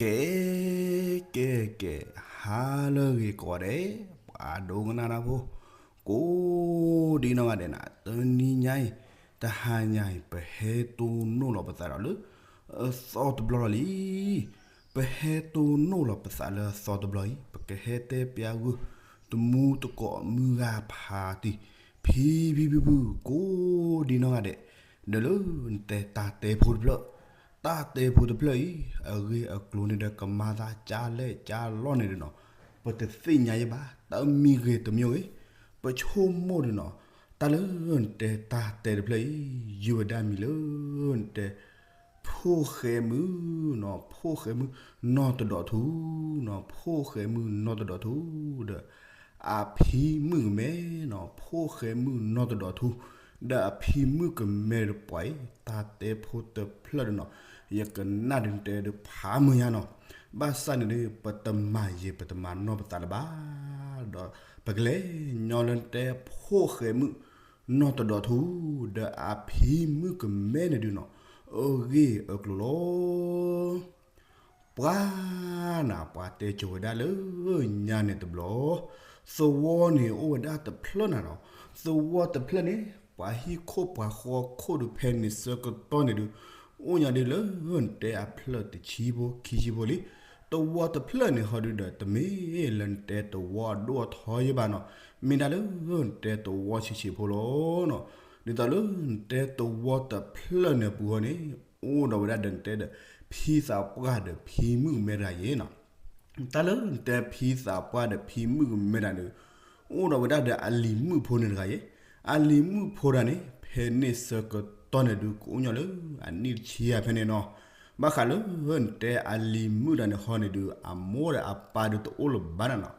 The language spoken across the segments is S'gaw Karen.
ကဲ ကဲ ကဲ, ဟါလၢအဂ့ၤကိးဂၤဒဲး, ပှၤဒိကနၣ်တၢ်ဖိ ကိးဒံနီၢ်ဂၤဒဲးန့ၣ်, တနံၤညါအံၤ တဟါညါအံၤ ပဟဲတိၢ်နီၣ်လီၤပသးဒီးလၢ အသီတဘျီလီၤလံ. ပဟဲတိၢ်နီၣ်လီၤပသးလၢအသီတဘျီအံၤ ပကဟဲတဲပျးဂုာ် တမူတကိးမုၢ်ဂၤဖးတံၢ် ဖံဖံဖုဖု ကိးဒံနီၢ်ဂၤဒဲး, ဒီးလၢနတဲတၢ်တဲဖိတဖျၢၣ်, တၢ်တဲဖိတဖျၢၣ်အံၤ အဂ့ၢ်အကျိၤန့ၣ်ဒီး ကမၤသးကၢ်လဲၣ်ကၢ်လီၢ်န့ၣ်ဒီးနီၤ, ပတသ့ၣ်ညါယဲဘၣ်, တမံၤဂ့ၤတမံၤဂ့ၤ, ပဆိကမိၣ်ဒီးနီၤ, တၢ်လၢနတဲတၢ်တဲတဖျၢၣ်အံၤ ယုၢ်ဝဲဒၣ်မံၤလၢနတဲ ဖိၣ်ဃဲမုၣ်နီၤ, ဖိၣ်ဃဲမုၣ်နီၢ်တဒီးထူနီၤ, ဖိၣ်ဃဲမုၣ်နီၢ်တဒီးထူ ဒီး အဖံမုၣ်ကမဲနီၤ, ဖိၣ်ဃဲမုၣ်နီၢ်တဒီးထူ ဒီးအဖံမုၣ်ကမဲတပှၤအံၤ တၢ်တဲဖိတဖျၢၣ်ဒီးနီၤ, ယကနၣ်ဒုးနတဲဒုးဖးမုာ်ညါနီၤ, ဘၣ်ဆၣ်န့ၣ်ဒီး ပတမၤယံာ်ပတမၤနီၢ်ပသးလၢၤဘၣ်, ဒီးပကလဲၤညီလၢနတဲဖိၣ်ဃဲမုၣ်နီၢ်တဒီးထူ ဒီးအဖံမုၣ်ကမဲန့ၣ်ဒုးနီၤ, အဂ့ၢ်အကျိၤလီၤ. ပှၤနၤ ပှၤတဲကၠိၤဝဲဒၣ်လၢညါန့ၣ်တဘျီ, သဝီန့ၣ်အိၣ်ဝဲဒၣ်တဖျၢၣ်နၤနီၤ, သဝီတဖျၢၣ်န့ၣ် ပှၤဟံၣ်ခိၣ်ပှၤဃီခိၣ်ဒုးဖဲန့ၣ်ဆၢကတီၢ်န့ၣ်ဒုး အိၣ်ညါဒ်လၢနတဲအဖျၢၣ်တဆံဖိခံဆံဖိလံ. သဝီတဖျၢၣ်န့ၣ်ဟီဒုးဒီး တမ့ၢ်လၢနတဲသဝီအဒိၣ်အထီယဲဘၣ်နီၤ, မ့ၢ်ဒၣ်လၢနတဲသဝီဆံးဆံးဖိလီၤနီၤ. ဒ်သိးလၢနတဲသဝီတဖျၢၣ်န့ၣ်အပူၤဟီန့ၣ် အိၣ်ဒီးဝဲဒၣ်ဒီးနတဲဒီး ဖံသးပှၢ်ဒီးဖံမုၣ်ကမဲတဂၤယဲနီၤ. တၢ်လၢနတဲဖံသးပှၢ်ဒီးဖံမုၣ်ကမဲတဂၤန့ၣ် အိၣ်ဒီးဝဲဒၣ်ဒီးအလံၤမုၣ်ဖိန့ၣ်တဂၤယဲ, အလံၤမုၣ်ဖိတဂၤန့ၣ် ဖဲန့ၣ်ဆၢကတီၢ်န့ၣ်ဒုး ကအိၣ်ညီလၢအနံၣ်တဆံယဲၢ်ဖဲန့ၣ်နီၤ. ဘၣ်ဃးလၢနတဲအလံၤမုၣ်တဂၤန့ၣ်ဟီန့ၣ်ဒုး အမိၢ်ဒီးအပၢ်ဒုးတအိၣ်လၢၤဘၣ်နၤနီၤ.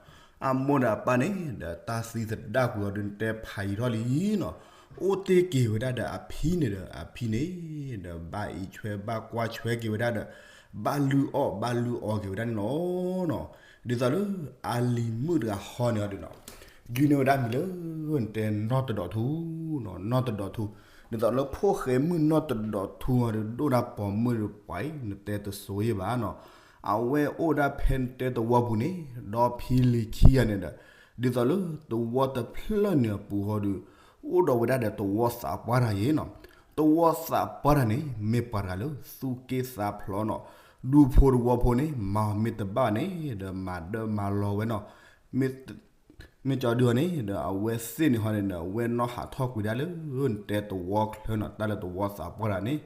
အမိၢ်ဒီးအပၢ်န့ၣ်ဒီးတၢ်သံသဒၣ်ကွံာ်အီၤဒုး နတဲဖးယံာ်ထီၣ်လံနီၤ, အိၣ်တ့ၢ်က့ၤဝဲဒၣ်ဒီးအဖံန့ၣ်ဒီး အဖံန့ၣ်ဒီး ဘၣ်အံးဆွဲဘၣ်ကွၢ်ဆွဲက့ၤဝဲဒၣ်ဒီး ဘၣ်လုၢ်အီၣ်ဘၣ်လုၢ်အီက့ၤဝဲဒၣ်န့ၣ်လီၤနီၤ. ဒ်သိးလၢအလံၤမုၣ်တဂၤဟီန့ၣ်အီၤဒုးနီၤ, ယုၢ်န့ၢ်ဝဲဒၣ်မံၤလၢနတဲနီၢ်တဒီးထူနီၤ, နီၢ်တဒီးထူ, ဒ်သိးလၢဖိၣ်ဃဲမုၣ်နီၢ်တဒီးထူအီၤဒုး ဒိၣ်ဒၣ်ပိာ်မုၣ်ဒုးပှၤအံၤ နတဲတစိၤယဲဘၣ်နီၤ. အဝဲအိၣ်ဒၣ်ဖဲနတဲသဝီပူၤန့ၣ် ဒီးဖံလံၤခံဂၤန့ၣ်ဒီး ဒ်သိးလၢသဝီတဖျၢၣ်န့ၣ်အပူၤဟီဒုး အိၣ်ဒီးဝဲဒၣ်ဒီးသဝီသးပှၢ်တဂၤယဲနီၤ. သဝီသးပှၢ်တဂၤန့ၣ် မ့ၢ်ပှၤတဂၤလၢသူၣ်က့သးဖျိးနီၤ, ဒူဖိတဝီဖိန့ၣ် မၤအီၤမ့ၢ်တဘၣ်န့ၣ်ဒီး မၤဒၢမၤလီၤဝဲနီၤ, မ့ၢ်ကၠီဒုအီၤန့ၣ်ဒီး အဝဲသ့ၣ်န့ၣ်ဟီန့ၣ်ဒီး အဝဲနီၢ်ဟးထီၣ်ကွံာ်ဒၣ်လၢနတဲသဝီချၢနီၤ. တၢ်လၢသဝီသးပှၢ်တဂၤန့ၣ်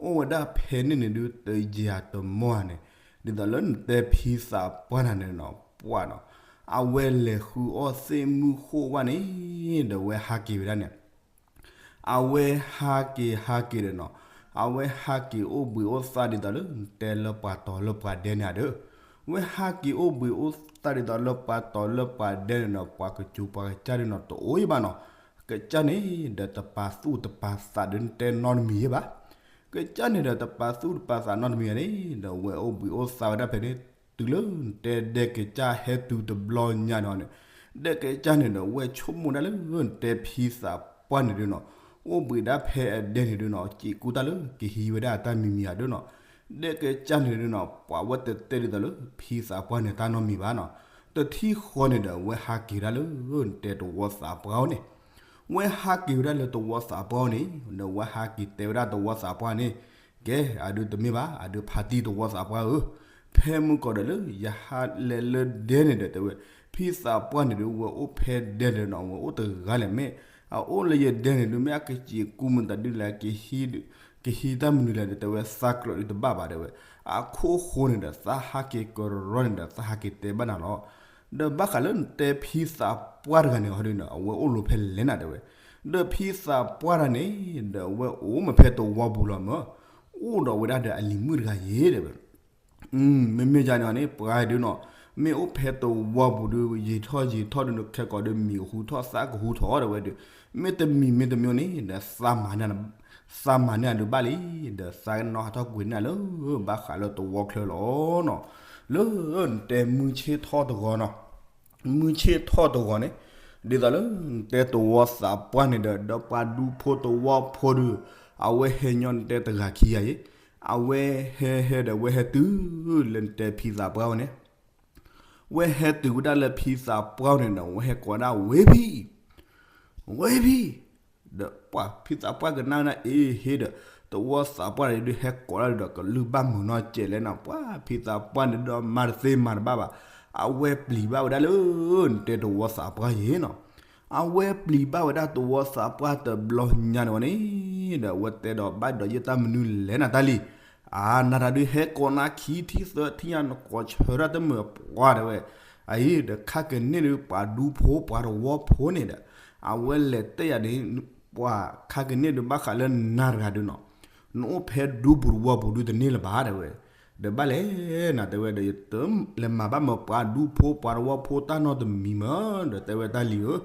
အိၣ်ဝဲဒၣ်ဖဲန့ၣ်န့ၣ်ဒုး တယၤတမီၢ်ဧါန့ၣ်, ဒ်သိးလၢနတဲဖံသးပှၢ်တဂၤန့ၣ်နီၤ ပှၢ်နီၤ, အဝဲလဲၤဃုအီၣ်သ့ၣ်မုၢ်ဃိၣ်ဝဲန့ၣ်ဒီး အဝဲဟးက့ၤဝဲဒၣ်န့ၣ် အဝဲဟးက့ၤဟးက့ၤဒီးနီၤ, အဝဲဟးက့ၤအိၣ်ဘှံးအိၣ်သါဒ်သိးလၢနတဲလၢပှၤတီၤလၢပှၤဒဲန့ၣ်ဧါဒီး, အဝဲဟးက့ၤအိၣ်ဘှံးအိၣ်သါဒ်သိးလၢပှၤတီၤလၢပှၤဒဲန့ၣ်နီၤ, ပှၤကစူၤပှၤကစၢ်ဒုးနီၤ တအိၣ်ယဲဘၣ်နီၤ. ကစၢ်န့ၣ်ဒီးတပာ်သူၣ်တပာ်သးဒီးနတဲနီတမံၤယဲဘၣ်. ကစၢ်န့ၣ်ဒီးတပာ်သူၣ်တပာ်သးနီတမံၤယဲန့ၣ်ဒီး အဝဲအိၣ်ဘှံးအိၣ်သါဝဲဒၣ်ဖဲန့ၣ် တုၤလၢနတဲဒဲကစၢ်ဟဲတုၤတဘျီညါန့ၣ်န့ၣ်, ဒဲကစၢ်န့ၣ်ဒီး အဝဲဆိကမိၣ်ဒၣ်လၢနတဲဖံသးပှၢ်န့ၣ်ဒုးနီၤ, အိၣ်ဘှံးဒၣ်ဖဲအဒဲန့ၣ်ဒုးနီၤ စံးကူတၢ်လၢကဟံးဝဲဒၣ်အတၢ်မံၤမံၤဧါဒုးနီၤ. ဒဲကစၢ်န့ၣ်ဒုးနီၤ ပှၤဝဲတတဲဒ်သိးလၢဖံသးပှၢ်န့ၣ်တၢ်နီတမံၤဘၣ်နီၤ. တထံၣ်ဃီန့ၣ်ဒီး အဝဲဟးက့ၤဝဲဒၣ်လၢနတဲသဝီသးပှၢ်အအိၣ်န့ၣ် ဝဲဟးက့ၤဝဲဒၣ်လၢသဝီသးပှၢ်အအိၣ်န့ၣ် ဒီးဝဲဟးက့ၤတဲဝဲဒၣ်သဝီသးပှၢ်န့ၣ်, ကဲ အဒုးတမ့ၢ်ဘၣ် အဒုးဖါတံၢ်သဝီသးပှၢ်ဧၢ, ဖဲမုၢ်ကီးဒီးလၢယဟးလဲၤလၢဒဲန့ၣ်ဒီးတဲဝဲ, ဖံသးပှၢ်န့ၣ်ဒုး ဝဲအိၣ်ဖဲဒဲန့ၣ်နီၤ ဝဲအိၣ်တဂၤလဲၣ် မ့ၢ်အအိၣ်လၢယဒဲန့ၣ်ဒုး မ့ၢ်အကစံးကူမုၢ်သးဒုးလဲၣ် ကဟံးတၢ်မနုၤလဲၣ်ဒီး တဲဝဲသးကြၢးဒုးတဘၣ်ဘၣ်တဲဝဲ, အခိၣ်ဃိန့ၣ်ဒီး သးဟးက့ၤကရီန့ၣ်ဒီး သးဟးက့ၤတဲဘၣ်နၤလီၤ. ဒီးဘၣ်ဃးလၢနတဲဖံသးပှၢ်တဂၤန့ၣ်ဟီဒုးနီၤ အဝဲအိၣ်လီၤဖဲလဲၣ်နၤတဲဝဲ, ဒီးဖံသးပှၢ်တဂၤန့ၣ်ဒီး အဝဲအိၣ်မ့ၢ်ဖဲသဝီပူၤလီၤမၢ်, အိၣ်ဒီးဝဲဒၣ်ဒီးအလံၤမုၣ်တဂၤယဲတဲဝဲ မ့မ့ၢ်ယၤန့ၣ်န့ၣ် ပှၤဒုးနီၤ, မ့ၢ်အိၣ်ဖဲသဝီပူၤဒုး ယံာ်ထီၣ်ယံာ်ထီၣ်ဒုး နခဲကိာ်ဒုး မံၤကဟူထီၣ်သးကဟူထီၣ်တဲဝဲဒုး, မ့တမံၤမ့တမံၤန့ၣ်ဒီး သးမၤန့ၢ်အဒုးဘၣ်လံ, ဒီးသးကနီၣ်ဟးထီၣ်ကွံာ်န့ၢ်လၢ ဘၣ်ဃးလၢသဝီချၢလီၤနီၤ, လၢနတဲမုၢ်ဆ့ၣ်ထီၣ်တဂီၤနီၤ မုၢ်ဆ့ၣ်ထီၣ်တဂီၤန့ၣ်, ဒ်သိးလၢနတဲသဝီသးပှၢ်န့ၣ်ဒီး ဒီးပှၤဒူဖိသဝီဖိဒုး, အဝဲဟဲညီနတဲတဂၤခံဂၤအံၤ, အဝဲဟဲဟဲဒီး ဝဲဟဲတုၤလၢနတဲဖံသးပှၢ်ဝဲန့ၣ်, ဝဲဟဲတုၤဝဲဒၣ်လၢဖံသးပှၢ်န့ၣ်ဒီး ဝဲဟဲကိးဒၣ်ဝ့ၢ်ဖံ, ဝ့ၢ်ဖံ, ဒီးပှၤဖံသးပှၢ်ကနၣ်ဝဲဒၣ်အ့ဟ့ဒီး သဝီသးပှၢ်န့ၣ်ဒုးဟဲကိးဒၣ်ဒီး ကလုၢ်ဘၣ်မုာ်နီၢ်ကဲးလဲၣ်နီၤ, ပှၤဖံသးပှၢ်န့ၣ်ဒီးမၤတသ့မၤတဘၣ်ဘၣ်, အဝဲပျံၤဘၣ်ဝဲဒၣ်လၢ နတဲသဝီသးပှၢ်ယ့ၤနီၤ, အဝဲပျံၤဘၣ်ဝဲဒၣ်သဝီသးပှၢ်တဘျီညါန့ၣ်ဝဲန့ၣ်, ဒီးအဝဲတဲဒီးဘၣ်ဒီးယတၢ်မနုၤလဲၣ်နၤတၢ်လံ, အါနၤတၢ်ဒုးဟဲကိးနၤခံထံၣ်သၢထံၣ်ညါ နကိးဆၢဒၣ်တမုာ်ပှၤတဲဝဲ, အအံၤဒီးခါကန့ၢ်ဒုးပှၤဒူဖိပှၤသဝီဖိန့ၣ်ဒီး အဝဲလဲၤတဲယၤန့ၣ်, ပှၤခါကန့ၢ်ဒုးဘၣ်ဃးလၢနၤတဂၤဒုးနီၤ, နအိၣ်ဖဲဒူပူၤသဝီပူၤဒုးတန့ၢ်လၢၤဘၣ်တဲဝဲ, ဒီးဘၣ်လဲၣ်နၤတဲဝဲဒီး ယတလဲၤမၤဘၣ်မၢပှၤဒူဖိပှၤသဝီဖိတၢ်နီတမံၤမၢ, ဒီးတဲဝဲတၢ်လံၤဧၢ,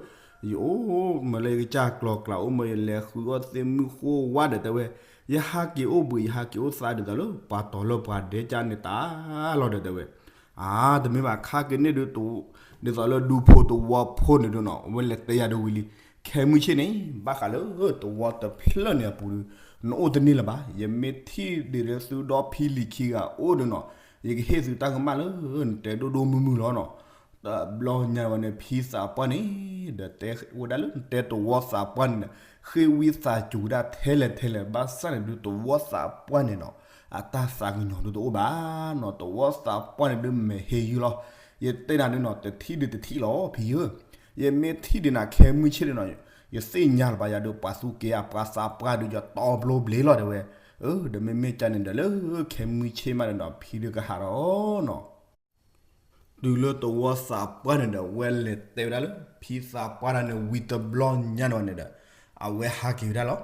ယအိၣ်မၢလၢယကစၢ်ကျီၤကျါအိၣ်မၢ ယလဲၤဃုအီၣ်သ့ၣ်မုၢ်ဃိဝါဒီးတဲဝဲ, ယဟးက့ၤအိၣ်ဘှံး ယဟးက့ၤအိၣ်သးဒ်သိးလၢပှၤတီၤလၢပှၤဒဲကၢ်န့ၣ်တၢ်လီၤဒီးတဲဝဲ, အါ တမ့ၢ်ဘၣ် ခါကန့ၢ်ဒုး ဒ်သိးလၢဒူဖိသဝီဖိန့ၣ်ဒုးနီၤ အဝဲလဲၤတဲယၤဒုးဝံၤလံ, ခဲမုၢ်ဆ့ၣ်န့ၣ် ဘၣ်ဃးလၢသဝီတဖျၢၣ်န့ၣ်အပူၤဒုး နအိၣ်တန့ၢ်လၢၤဘၣ်, ယမ့ၢ်ထံၣ်ဒ်လၢသုဒီဖံလံၤခံဂၤအိၣ်ဒုးနီၤ, ယကဟ့ၣ်သုတၢ်ကမၣ်လၢ နတဲဒိၣ်ဒိၣ်မုၢ်မုၢ်လီၤနီၤ, တဘျီညါဝဲန့ၣ် ဖံသးပှၢ်န့ၣ် ဒီးတဲဝဲဒၣ်လၢနတဲသဝီသးပှၢ်န့ၣ်ဒီး ဃ့ဝံသးစူၤဝဲဒၣ်ထဲလဲၣ်ထဲလဲၣ် ဘၣ်ဆၣ်န့ၣ်ဒုးသဝီသးပှၢ်န့ၣ်နီၤ အတၢ်သးကညီၤဒုးတအိၣ်ဘၣ်နီၤ, သဝီသးပှၢ်န့ၣ်ဒုးမဲာ်ဟ့ယုၢ်လီၤ, ယတဲနၤဒုးနီၤ တထံၣ်ဒုးတထံၣ်လီၤဖံဧၢ, ယမ့ၢ်ထံၣ်ဒုးနၤခဲမုၢ်ဆ့ၣ်ဒုးနီၤ, ယသ့ၣ်ညါလၢၤဘၣ်ယၤဒုး ပှၤသူက့ၤအပှၤသးပှၢ်ဒုးယတီပျိဘျ့လီၤတဲဝဲ, ဒီးမ့မ့ၢ်ကန့ၣ်ဒီးလၢခဲမုၢ်ဆ့ၣ်မးဒီးနီၤ ဖံဒုးကဟးထီၣ်နီၤ တုၤလၢသဝီသးပှၢ်န့ၣ်ဒီး ဝဲလဲၤတဲဝဲဒၣ်လၢ ဖံသးပှၢ်တၢ်န့ၣ်ဝံၤတဘျီညါန့ၣ်ဝဲန့ၣ်ဒီး အဝဲဟးက့ၤဝဲဒၣ်လီၤ,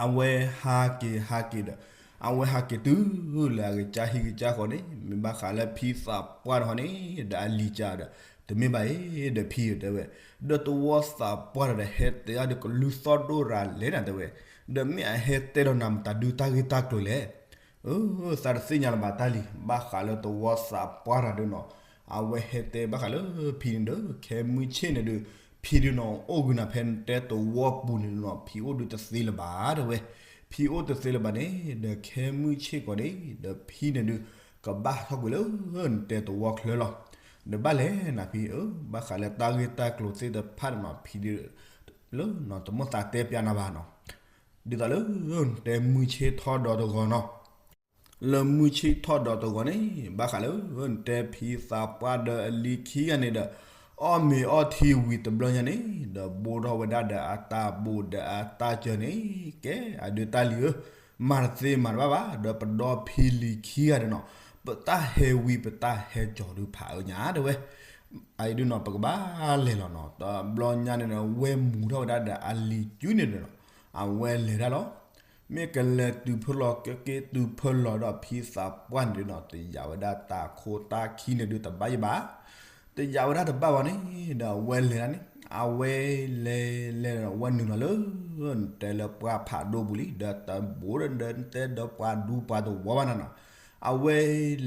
အဝဲဟးက့ၤဟးက့ၤဒီး အဝဲဟးက့ၤတုၤလၢအကစၢ်ဟံၣ်ကစၢ်ဃီန့ၣ် မ့ၢ်ဘၣ်ဃးလၢဖံသးပှၢ်တၢ်ဃီန့ၣ် ဒီးအလံၤကဒီး တမ့ၢ်ဘၣ်အံၤ ဒီးဖံတဲဝဲ, ဒီးသဝီသးပှၢ်တၢ်ဒီးဟဲတဲအီၤဒီးကလုၢ်သီၣ်ဒိၣ်ရၤလဲၣ်နၤတဲဝဲ, ဒီးမ့ၢ်အဟဲတဲဒီးနၤမတၤဒုးတၢ်ဂ့ၢ်တၢ်ကျိၤလဲၣ် သးတသ့ၣ်ညါလၢၤဘၣ်တၢ်လံၤ ဘၣ်ဃးလၢသဝီသးပှၢ်တၢ်ဒုးနီၤ, အဝဲဟဲတဲဘၣ်ဃးလၢဖံန့ၣ်ဒီး ခဲမုၢ်ဆ့ၣ်န့ၣ်ဒုး ဖံဒုးနီၤ အိၣ်ဂုာ်နၤဖဲနတဲသဝီပူၤန့ၣ်ဒုးနီၤ ဖံအိၣ်ဒုးတသ့လၢၤဘၣ်တဲဝဲ, ဖံအိၣ်တသ့လၢၤဘၣ်န့ၣ် ဒီးခဲမုၢ်ဆ့ၣ်ကီးန့ၣ် ဒီးဖံန့ၣ်ဒုး ကဘၣ်ထီၣ်ကွံာ်လၢနတဲသဝီချၢလီၤ, ဒီးဘၣ်လဲၣ်နၤဖံဧၢ, ဘၣ်ဃးလၢတၢ်ဂ့ၢ်တၢ်ကျိၤသ့ၣ်တဖၣ်န့ၣ်နီၤ ဖံဒုး လၢနီၤ တမ့ၢ်သးတဲပျးနၤဘၣ်နီၤ, ဒ်သိးလၢနတဲမုၢ်ဆ့ၣ်ထီၣ်ဒီးတဂီၤနီၤ, လၢမုၢ်ဆ့ၣ်ထီၣ်ဒီးတဂီၤန့ၣ် ဘၣ်ဃးလၢနတဲဖံသးပှၢ်ဒီးအလံၤခံဂၤန့ၣ်ဒီး အီၣ်မ့ၤအီထံဝံၤတဘျီညါန့ၣ် ဒီးဘိထီၣ်ဝဲဒၣ်ဒီးအတၢ်ဘိဒီးအတၢ်စၢၤန့ၣ် ကဲအဒုးတၢ်လံၤဧၢ, မၤတသ့မၤတဘၣ်ဘၣ် ဒီးပဒီဖံလံၤခံဂၤဒီးနီၤ ပတၢ်ဟဲဝံပတၢ်ဟဲကၠီၤဒုးဖးအၢညါတဲဝဲ, အအံၤဒုးနီၤ ပကဘၣ်လဲၤလီၤနီၤ, တဘျီညါန့ၣ်ဒီး ဝဲမူၤထီၣ်ဝဲဒၣ်ဒီးအလံၤကုန့ၣ်ဒီးနီၤ အဝဲလဲၤဒၣ်လီၤ, မ့ၢ်ကလဲၤတုၤဖၢလီၤကက့ၤတုၤဖၢလီၤဒီးဖံသးပှၢ်န့ၣ်ဒုးနီၤ တယာ်ဝဲဒၣ်တၢ်ခိတၢ်ခံန့ၣ်ဒုးတဘၣ်ယဘၣ်, တယာ်ဝဲဒၣ်တဘၣ်ဘၣ်န့ၣ် ဒီးအဝဲလဲၤဒၣ်န့ၣ် အဝဲလဲၤလဲၤဒီးဝဲနုာ်လီၤလၢ နတဲလၢပှၢ်ဖးဒိၣ်ပူၤလံ ဒီးတဘိဒီး နတဲဒီးပှၤဒူပှၤသဝီဘၣ်နၤနီၤ, အဝဲ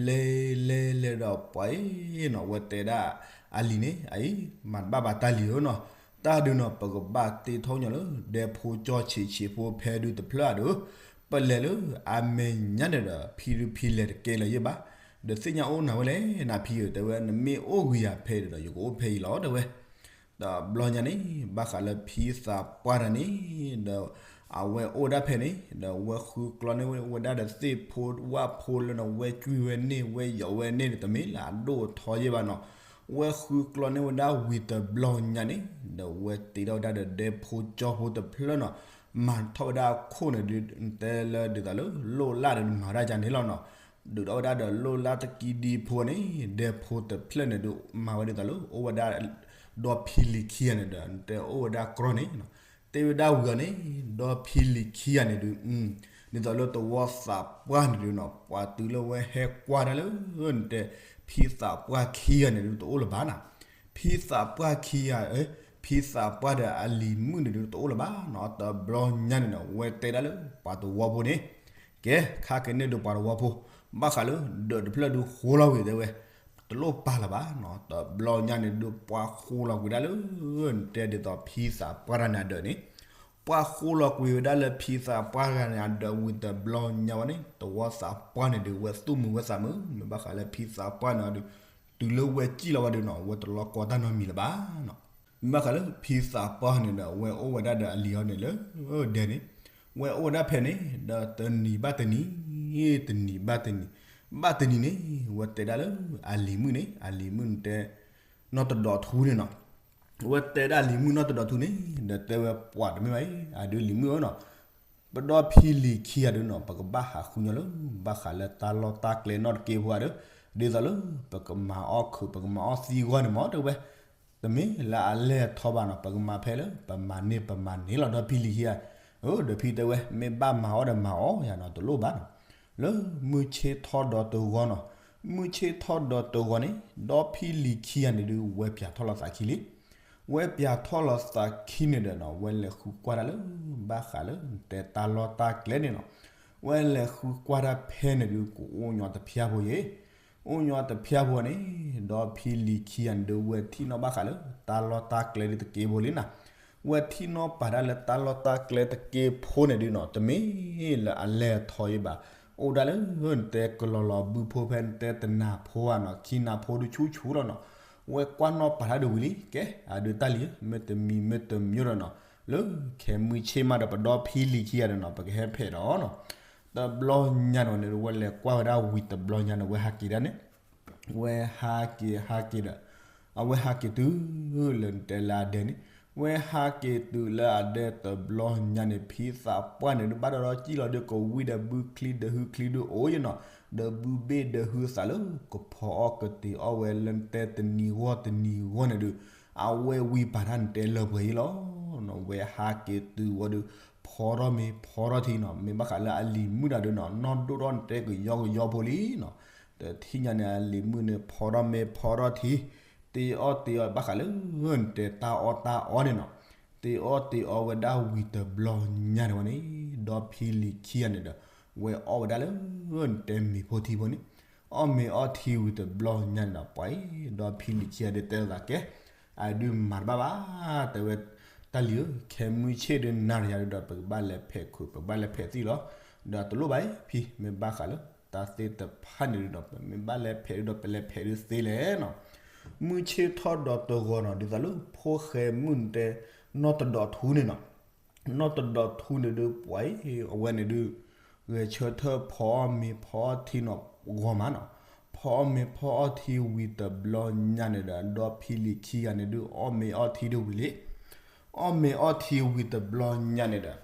လဲၤလဲၤလဲၤဒီးပှၤအံၤနီၤ အဝဲတဲဒၣ်အလံၤန့ၣ် အအံၤ မၤတဘၣ်ဘၣ်တၢ်လံၤဧၢနီၤ, တၢ်ဒုးနီၤ ပကဘၣ်တ့ထီၣ်ညီလၢ ဒဲဖိကၠီဆံးဆံးဖိဖဲဒုးတဖျၢၣ်အဒုး, ပလဲၤလၢအမဲာ်ညါန့ၣ်ဒီး ဖံဒုးဖံလဲၤတကဲလၢၤယဲၢ်ဘၣ်, ဒီးသ့ၣ်ညါအိၣ်နၤဝဲလဲၣ် နဖံဧၢ တဲဝဲ နမ့ၢ်အိၣ်ဂံၢ်ယၤဖဲဒီး ယကအိၣ်ဖဲအံၤလီၤ တဲဝဲ ဒီးဘျီညါန့ၣ် ဘၣ်ဃးလၢဖံသးပှၢ်တၢ်န့ၣ် ဒီးအဝဲအိၣ်ဒၣ်ဖဲန့ၣ် ဒီးဝဲဃုကျီန့ၢ်ဝဲဒၣ်ဒီးသ့ၣ်ဖိဝၣ်ဖိလၢနီၤ ဝဲကွံာ်ဝဲန့ၢ် ဝဲယီၤဝဲန့ၢ်န့ၣ် တမ့ၢ်လၢအဒိၣ်အထီယဲၢ်ဘၣ်နီၤ, ဝဲဃုကျီန့ၢ်ဝဲဒၣ်ဝံၤတဘျီညါန့ၣ် ဒီးဝဲတ့ထီၣ်ဝဲဒၣ်ဒီးဒဲဖိကၠီဖိတဖျၢၣ်နီၤ, မၤထီၣ်ဝဲဒၣ်အခိၣ်န့ၣ်ဒုး တဲလၢဒ်သိးလၢ လိၣ်လၢ်ဒီးမၤဝဲဒၣ်ယၤန့ၣ်လီၤနီၤ, ဒုးထီၣ်ဝဲဒၣ်ဒီးလိၣ်လၢ်တကံဒံဖိန့ၣ် ဒဲဖိတဖျၢၣ်န့ၣ်ဒုး မၤဝဲဒ်သိးလၢ အိၣ်ဝဲဒၣ် ဒီဖံလံၤခံဂၤန့ၣ်ဒီး နတဲအိၣ်ဝဲဒၣ်ကြီန့ၣ်, တ့ဝဲဒၣ်ဝံၤအီၤန့ၣ် ဒီဖံလံၤခံဂၤန့ၣ်ဒုး ဒ်သိးလၢသဝီသးပှၢ်န့ၣ်ဒုးနီၤ ပှၤတုၤလၢဝဲဟဲကွၢ်တၢ်လၢ နတဲ ဖံသးပှၢ်ခံဂၤန့ၣ်ဒုးတအိၣ်လၢၤဘၣ်နီၤ, ဖံသးပှၢ်ခံဂၤ ဖံသးပှၢ်ဒီးအလံၤမုၣ်န့ၣ်ဒုးတအိၣ်လၢၤဘၣ်နီၤ, တဘျီညါန့ၣ်ဒီး ဝဲတဲဒၣ်လၢပှၤသဝီဖိန့ၣ် ကဲ ခါက့ၤန့ၣ်ဒုးပှၤသဝီဖိ ဘၣ်ဃးလၢဒၢးတဖျၢၣ်ဒုးဃိလီၤကွံာ်တဲဝဲ, တလိၣ်ပာ်လၢၤဘၣ်နီၤ, တဘျီညါန့ၣ်ဒုးပှၤဃိလီၤကွံာ်ဒၣ်လၢ နတဲဒ်သိးဖံသးပှၢ်တၢ်န့ၣ်အဒၢးန့ၣ်, ပှၢ်ဃိလီၤကွံာ်ဝဲဒၣ်လၢဖံသးပှၢ်တဂၤန့ၣ် အဒၢးဝံၤတဘျီညါဝဲန့ၣ် သဝီသးပှၢ်န့ၣ်ဒုး ဝဲသူၣ်မုာ်ဝဲသးမုာ် မ့ၢ်ဘၣ်ဃးလၢဖံသးပှၢ်န့ၣ်အီၤဒုး တုၤလၢဝဲစံၣ်လီၤဝဲဒုးနီၤ ဝဲတလီၤကီတၢ်နီတမံၤလၢၤဘၣ်နီၤ. မ့ၢ်ဘၣ်ဃးလၢဖံသးပှၢ်န့ၣ်ဒီး ဝဲအိၣ်ဝဲဒၣ်ဒီးအလံၤအီၤန့ၣ်လၢဒဲန့ၣ် ဝဲအိၣ်ဝဲဒၣ်ဖဲန့ၣ် ဒီးတနံၤဘၣ်တနံၤ တနံၤဘၣ်တနံၤ ဘၣ်တနံၤန့ၣ် ဝဲတဲဒၣ်လၢအလံၤမုၣ်န့ၣ် အလံၤမုၣ်န့ၣ်တဲ နီၢ်တဒီးထူန့ၣ်နီၤ ဝဲတဲဒၣ်လံၤမုၣ်နီၢ်တဒီးထူန့ၣ် ဒီးတဲဝဲပှၤတမ့ၢ်ဘၣ်အံၤ အဒုးလံၤမုၣ်ဧၢနီၤ ပဒီဖံလံၤခံဂၤဒုးနီၤ ပကဘၣ်ဟးဃုညီလၢ ဘၣ်ဃးလၢတၢ်လီၢ်တၢ်ကျဲနီၢ်တက့ဖိဧါဒီး ဒ်သိးလၢ ပကမၤအီၣ်ခုး ပကမၤအီၣ်သံဂီၢ်န့ၣ်မ့ၢ်တဲဝဲ တမ့ၢ်လၢအလဲၢ်ထီဘၣ်နီၤ ပကမၤဖဲလၢ ပမၤန့ၢ်ပမၤန့ၢ်လီၤဒီဖံလံၤခံဂၤ အၢ ဒီးဖံတဲဝဲ မ့ၢ်ဘၣ်မၤအီၣ်ဒီးမၤအီၣ်ယၤနီၤ တလိၣ်ဘၣ်နီၤ လၢမုၢ်ဆ့ၣ်ထီၣ်ဒီးတဂီၤနီၤ မုၢ်ဆ့ၣ်ထီၣ်ဒီးတဂီၤန့ၣ် ဒီဖံလံၤခံဂၤန့ၣ်ဒုး ဝဲပၠးထီၣ်လီၤသးခံလံ ဝဲပၠးထီၣ်လီၤသးခံန့ၣ်ဒီးနီၤ ဝဲလဲၤဃုကွၢ်တၢ်လၢ ဘၣ်ဃးလၢ တဲတၢ်လီၢ်တၢ်ကျဲန့ၣ်နီၤ ဝဲလဲၤဃုကွၢ်တၢ်ဖဲန့ၣ်ဒုး ကအိၣ်ညီတဖၠၣ်ဖိယဲ အိၣ်ညီတဖၠၣ်ဖိန့ၣ် ဒီဖံလံၤခံဂၤန့ၣ်ဒုး ဝဲထံၣ်နီၣ်ဘၣ်ဃးလၢ တၢ်လီၢ်တၢ်ကျဲဒုးတက့ဖိလံနီၤ ဝဲထံၣ်နီၣ်ပာ်တၢ်လၢတၢ်လီၢ်တၢ်ကျဲတက့ဖိန့ၣ်ဒုးနီၤ တမ့ၢ်လၢအလဲၢ်ထီယဲဘၣ် အိၣ်ဒၣ်လၢ နတဲကလီၤလီၤဘုဖိဖဲနတဲတနၤဖိဧါနီၤ ခံနၤဖိဒုးဆူၣ်ဆူၣ်လီၤနီၤ ဝဲကွၢ်နီၣ်ပာ်တၢ်ဒုးဝံၤလံ ကဲ အဒုးတၢ်လံၤ မ့ၢ်တမံၤမ့ၢ်တမံၤဒီးနီၤ လၢခဲမုၢ်ဆ့ၣ်မးဒီး ပဒီဖံလံၤခံဂၤဒီးနီၤ ပကဟဲဖဲးဒီးနီၤ တဘျီညါန့ၣ်န့ၣ် ဝဲလဲၤကွၢ်ဝဲဒၣ်ဝံၤတဘျီညါန့ၣ် ဝဲဟးက့ၤဒၣ်န့ၣ် ဝဲဟးက့ၤဟးက့ၤဒီး အဝဲဟးက့ၤတုၤလၢနတဲလၢအဒဲန့ၣ် ဝဲဟးက့ၤတုၤလၢအဒဲတဘျီညါန့ၣ် ဖံသးပှၢ်န့ၣ်ဒုး ဘၣ်ဒီးဒီးစံၣ်လီၤဒုး ကဝံဒီးဘုချံဒီးဟုချံဒုးအိၣ်ယဲနီၤ ဒီးဘုဘ့ၣ်ဒီးဟုသးလၢ ကဖီအီၣ်ကတ့ၤအီၣ်ဝဲလၢနတဲတနံၤဂီၢ်တနံၤဂီၢ်န့ၣ်ဒုး အဝဲဝံပာ်တၢ်နတဲလၢပှဲၤအံၤလီၤ ဝဲဟးက့ၤတုၤဝံၤဒီး ဖီထီၣ်မ့ၤဖီထီၣ်ထံနီၤ မ့ၢ်ဘၣ်ဃးလၢအလံၤမုၣ်တၢ်ဒုးနီၤ နီၢ်ဒိၣ်ထီၣ်နတဲကယီကယီဖိလံနီၤ တထံၣ်ညါန့ၣ် အလံၤမုၣ်န့ၣ် ဖီထီၣ်မ့ၤဖီထီၣ်ထံ တ့အီၣ်တ့အီဘၣ်ဃးလၢ နတဲတၢ်အီၣ်တၢ်အီန့ၣ်နီၤ တ့အီၣ်တ့အီဝဲဒၣ်ဝံၤတဘျီညါန့ၣ်ဝဲန့ၣ် ဒီဖံလံၤခံဂၤန့ၣ်ဒီး ဝဲအီၣ်ဝဲဒၣ်လၢ နတဲမ့ၤဖိထံဖိန့ၣ် အီၣ်မ့ၤအီၣ်ထံဝံၤတဘျီညါန့ၣ်ဒီး ပှၤအံၤ ဒီဖံလံၤခံဂၤဒုးတဲလိာ်သးကဲ အဒုးမၤတဘၣ်ဘၣ် တဲဝဲ တၢ်လံၤဧၢ ခဲမုၢ်ဆ့ၣ်ဒုးနၤတယၤဒုးဒီး ပကဘၣ်လဲၤဖဲးခုး ပကဘၣ်လဲၤဖဲးသံၣ်လီၤ ဒီးတလိၣ်ဘၣ်အံၤ ဖံ မ့ၢ်ဘၣ်ဃးလၢ တၢ်သ့ၣ်တဖၣ်န့ၣ်ဒုးဒီး ပမ့ၢ်ဘၣ်လဲၤဖဲးဒုးဒီး ပလဲၤဖဲးဒုးသ့လဲၣ်နီၤ မုၢ်ဆ့ၣ်ထီၣ်ဒီးတဂီၤနီၤ ဒ်သိးလၢဖိဃဲမုၣ်နတဲ နီၢ်တဒီးထူန့ၣ်နီၤ နီၢ်တဒီးထူန့ၣ်ဒုး ပှၤအံၤ အဝဲန့ၣ်ဒုး ဂဲၤဆၢထၢၣ်ဖီအီၣ်မ့ၤဖီအီၣ်ထံနီၤ ဂီၤမးနီၤ ဖီအီၣ်မ့ၤဖီအီၣ်ထံဝံၤတဘျီညါန့ၣ်ဒီး ဒီဖံလံၤခံဂၤန့ၣ်ဒုး အီၣ်မ့ၤအီၣ်ထံဒုးဝံၤလံ အီၣ်မ့ၤအီၣ်ထံဝံၤတဘျီညါန့ၣ်ဒီး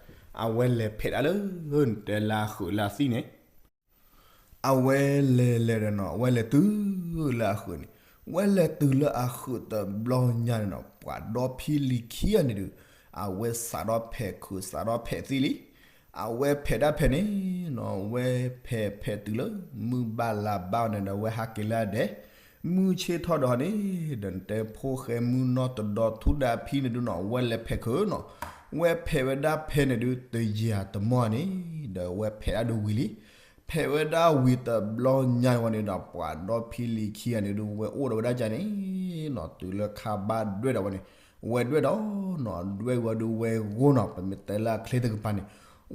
အဝဲလဲၤဖဲးဒၣ်လၢ နတဲလၢအဃုးလၢအသံၣ်န့ၣ် အဝဲလဲၤလဲၤဒီးနီၤ အဝဲလဲၤတုၤလၢအဃုးန့ၣ် ဝဲလဲၤတုၤလၢအဃုးတဘျီညါန့ၣ်နီၤ ပှၤဒီဖံလံၤခံဂၤန့ၣ်ဒုး အဝဲစးထီၣ်ဖဲးခုး စးထီၣ်ဖဲးသံၣ်လံ အဝဲဖဲးဒၣ်ဖဲန့ၣ်နီၤ ဝဲဖဲးဖဲးတုၤလၢ မုၢ်ဘၣ်လါဘၣ်န့ၣ်ဒီး ဝဲဟးက့ၤလၢအဒဲ မုၢ်ဆ့ၣ်ထီၣ်ဒီးန့ၣ် ဒီးနတဲဖိဃဲမုၣ်နီၢ်တဒီးထူဒီးအဖံန့ၣ်ဒုးနီၤ ဝဲလဲၤဖဲးခုးနီၤ ဝဲဖဲးဝဲဒၣ်ဖဲန့ၣ်ဒုး တယၤတမီၢ်န့ၣ် ဒီးဝဲဖဲးဒၣ်ဒုးဝံၤလံ ဖဲးဝဲဒၣ်ဝံၤတဘျီညါဝဲန့ၣ်ဒီး ပှၤဒီဖံလံၤခံဂၤန့ၣ်ဒုး ဝဲအိၣ်ဒီးဝဲဒၣ်ကန့ၣ်နီၤ တုၤလၢခါဘၣ်ဒွဲၣ်ဒီးဝဲန့ၣ် ဝဲဒွဲၣ်ဒီးနီၤ ဒွဲၣ်ဝံၤဒီးဝဲဂိၢ်နီၤ ပမ့ၢ်တဲလၢအချ့တကပၤန့ၣ်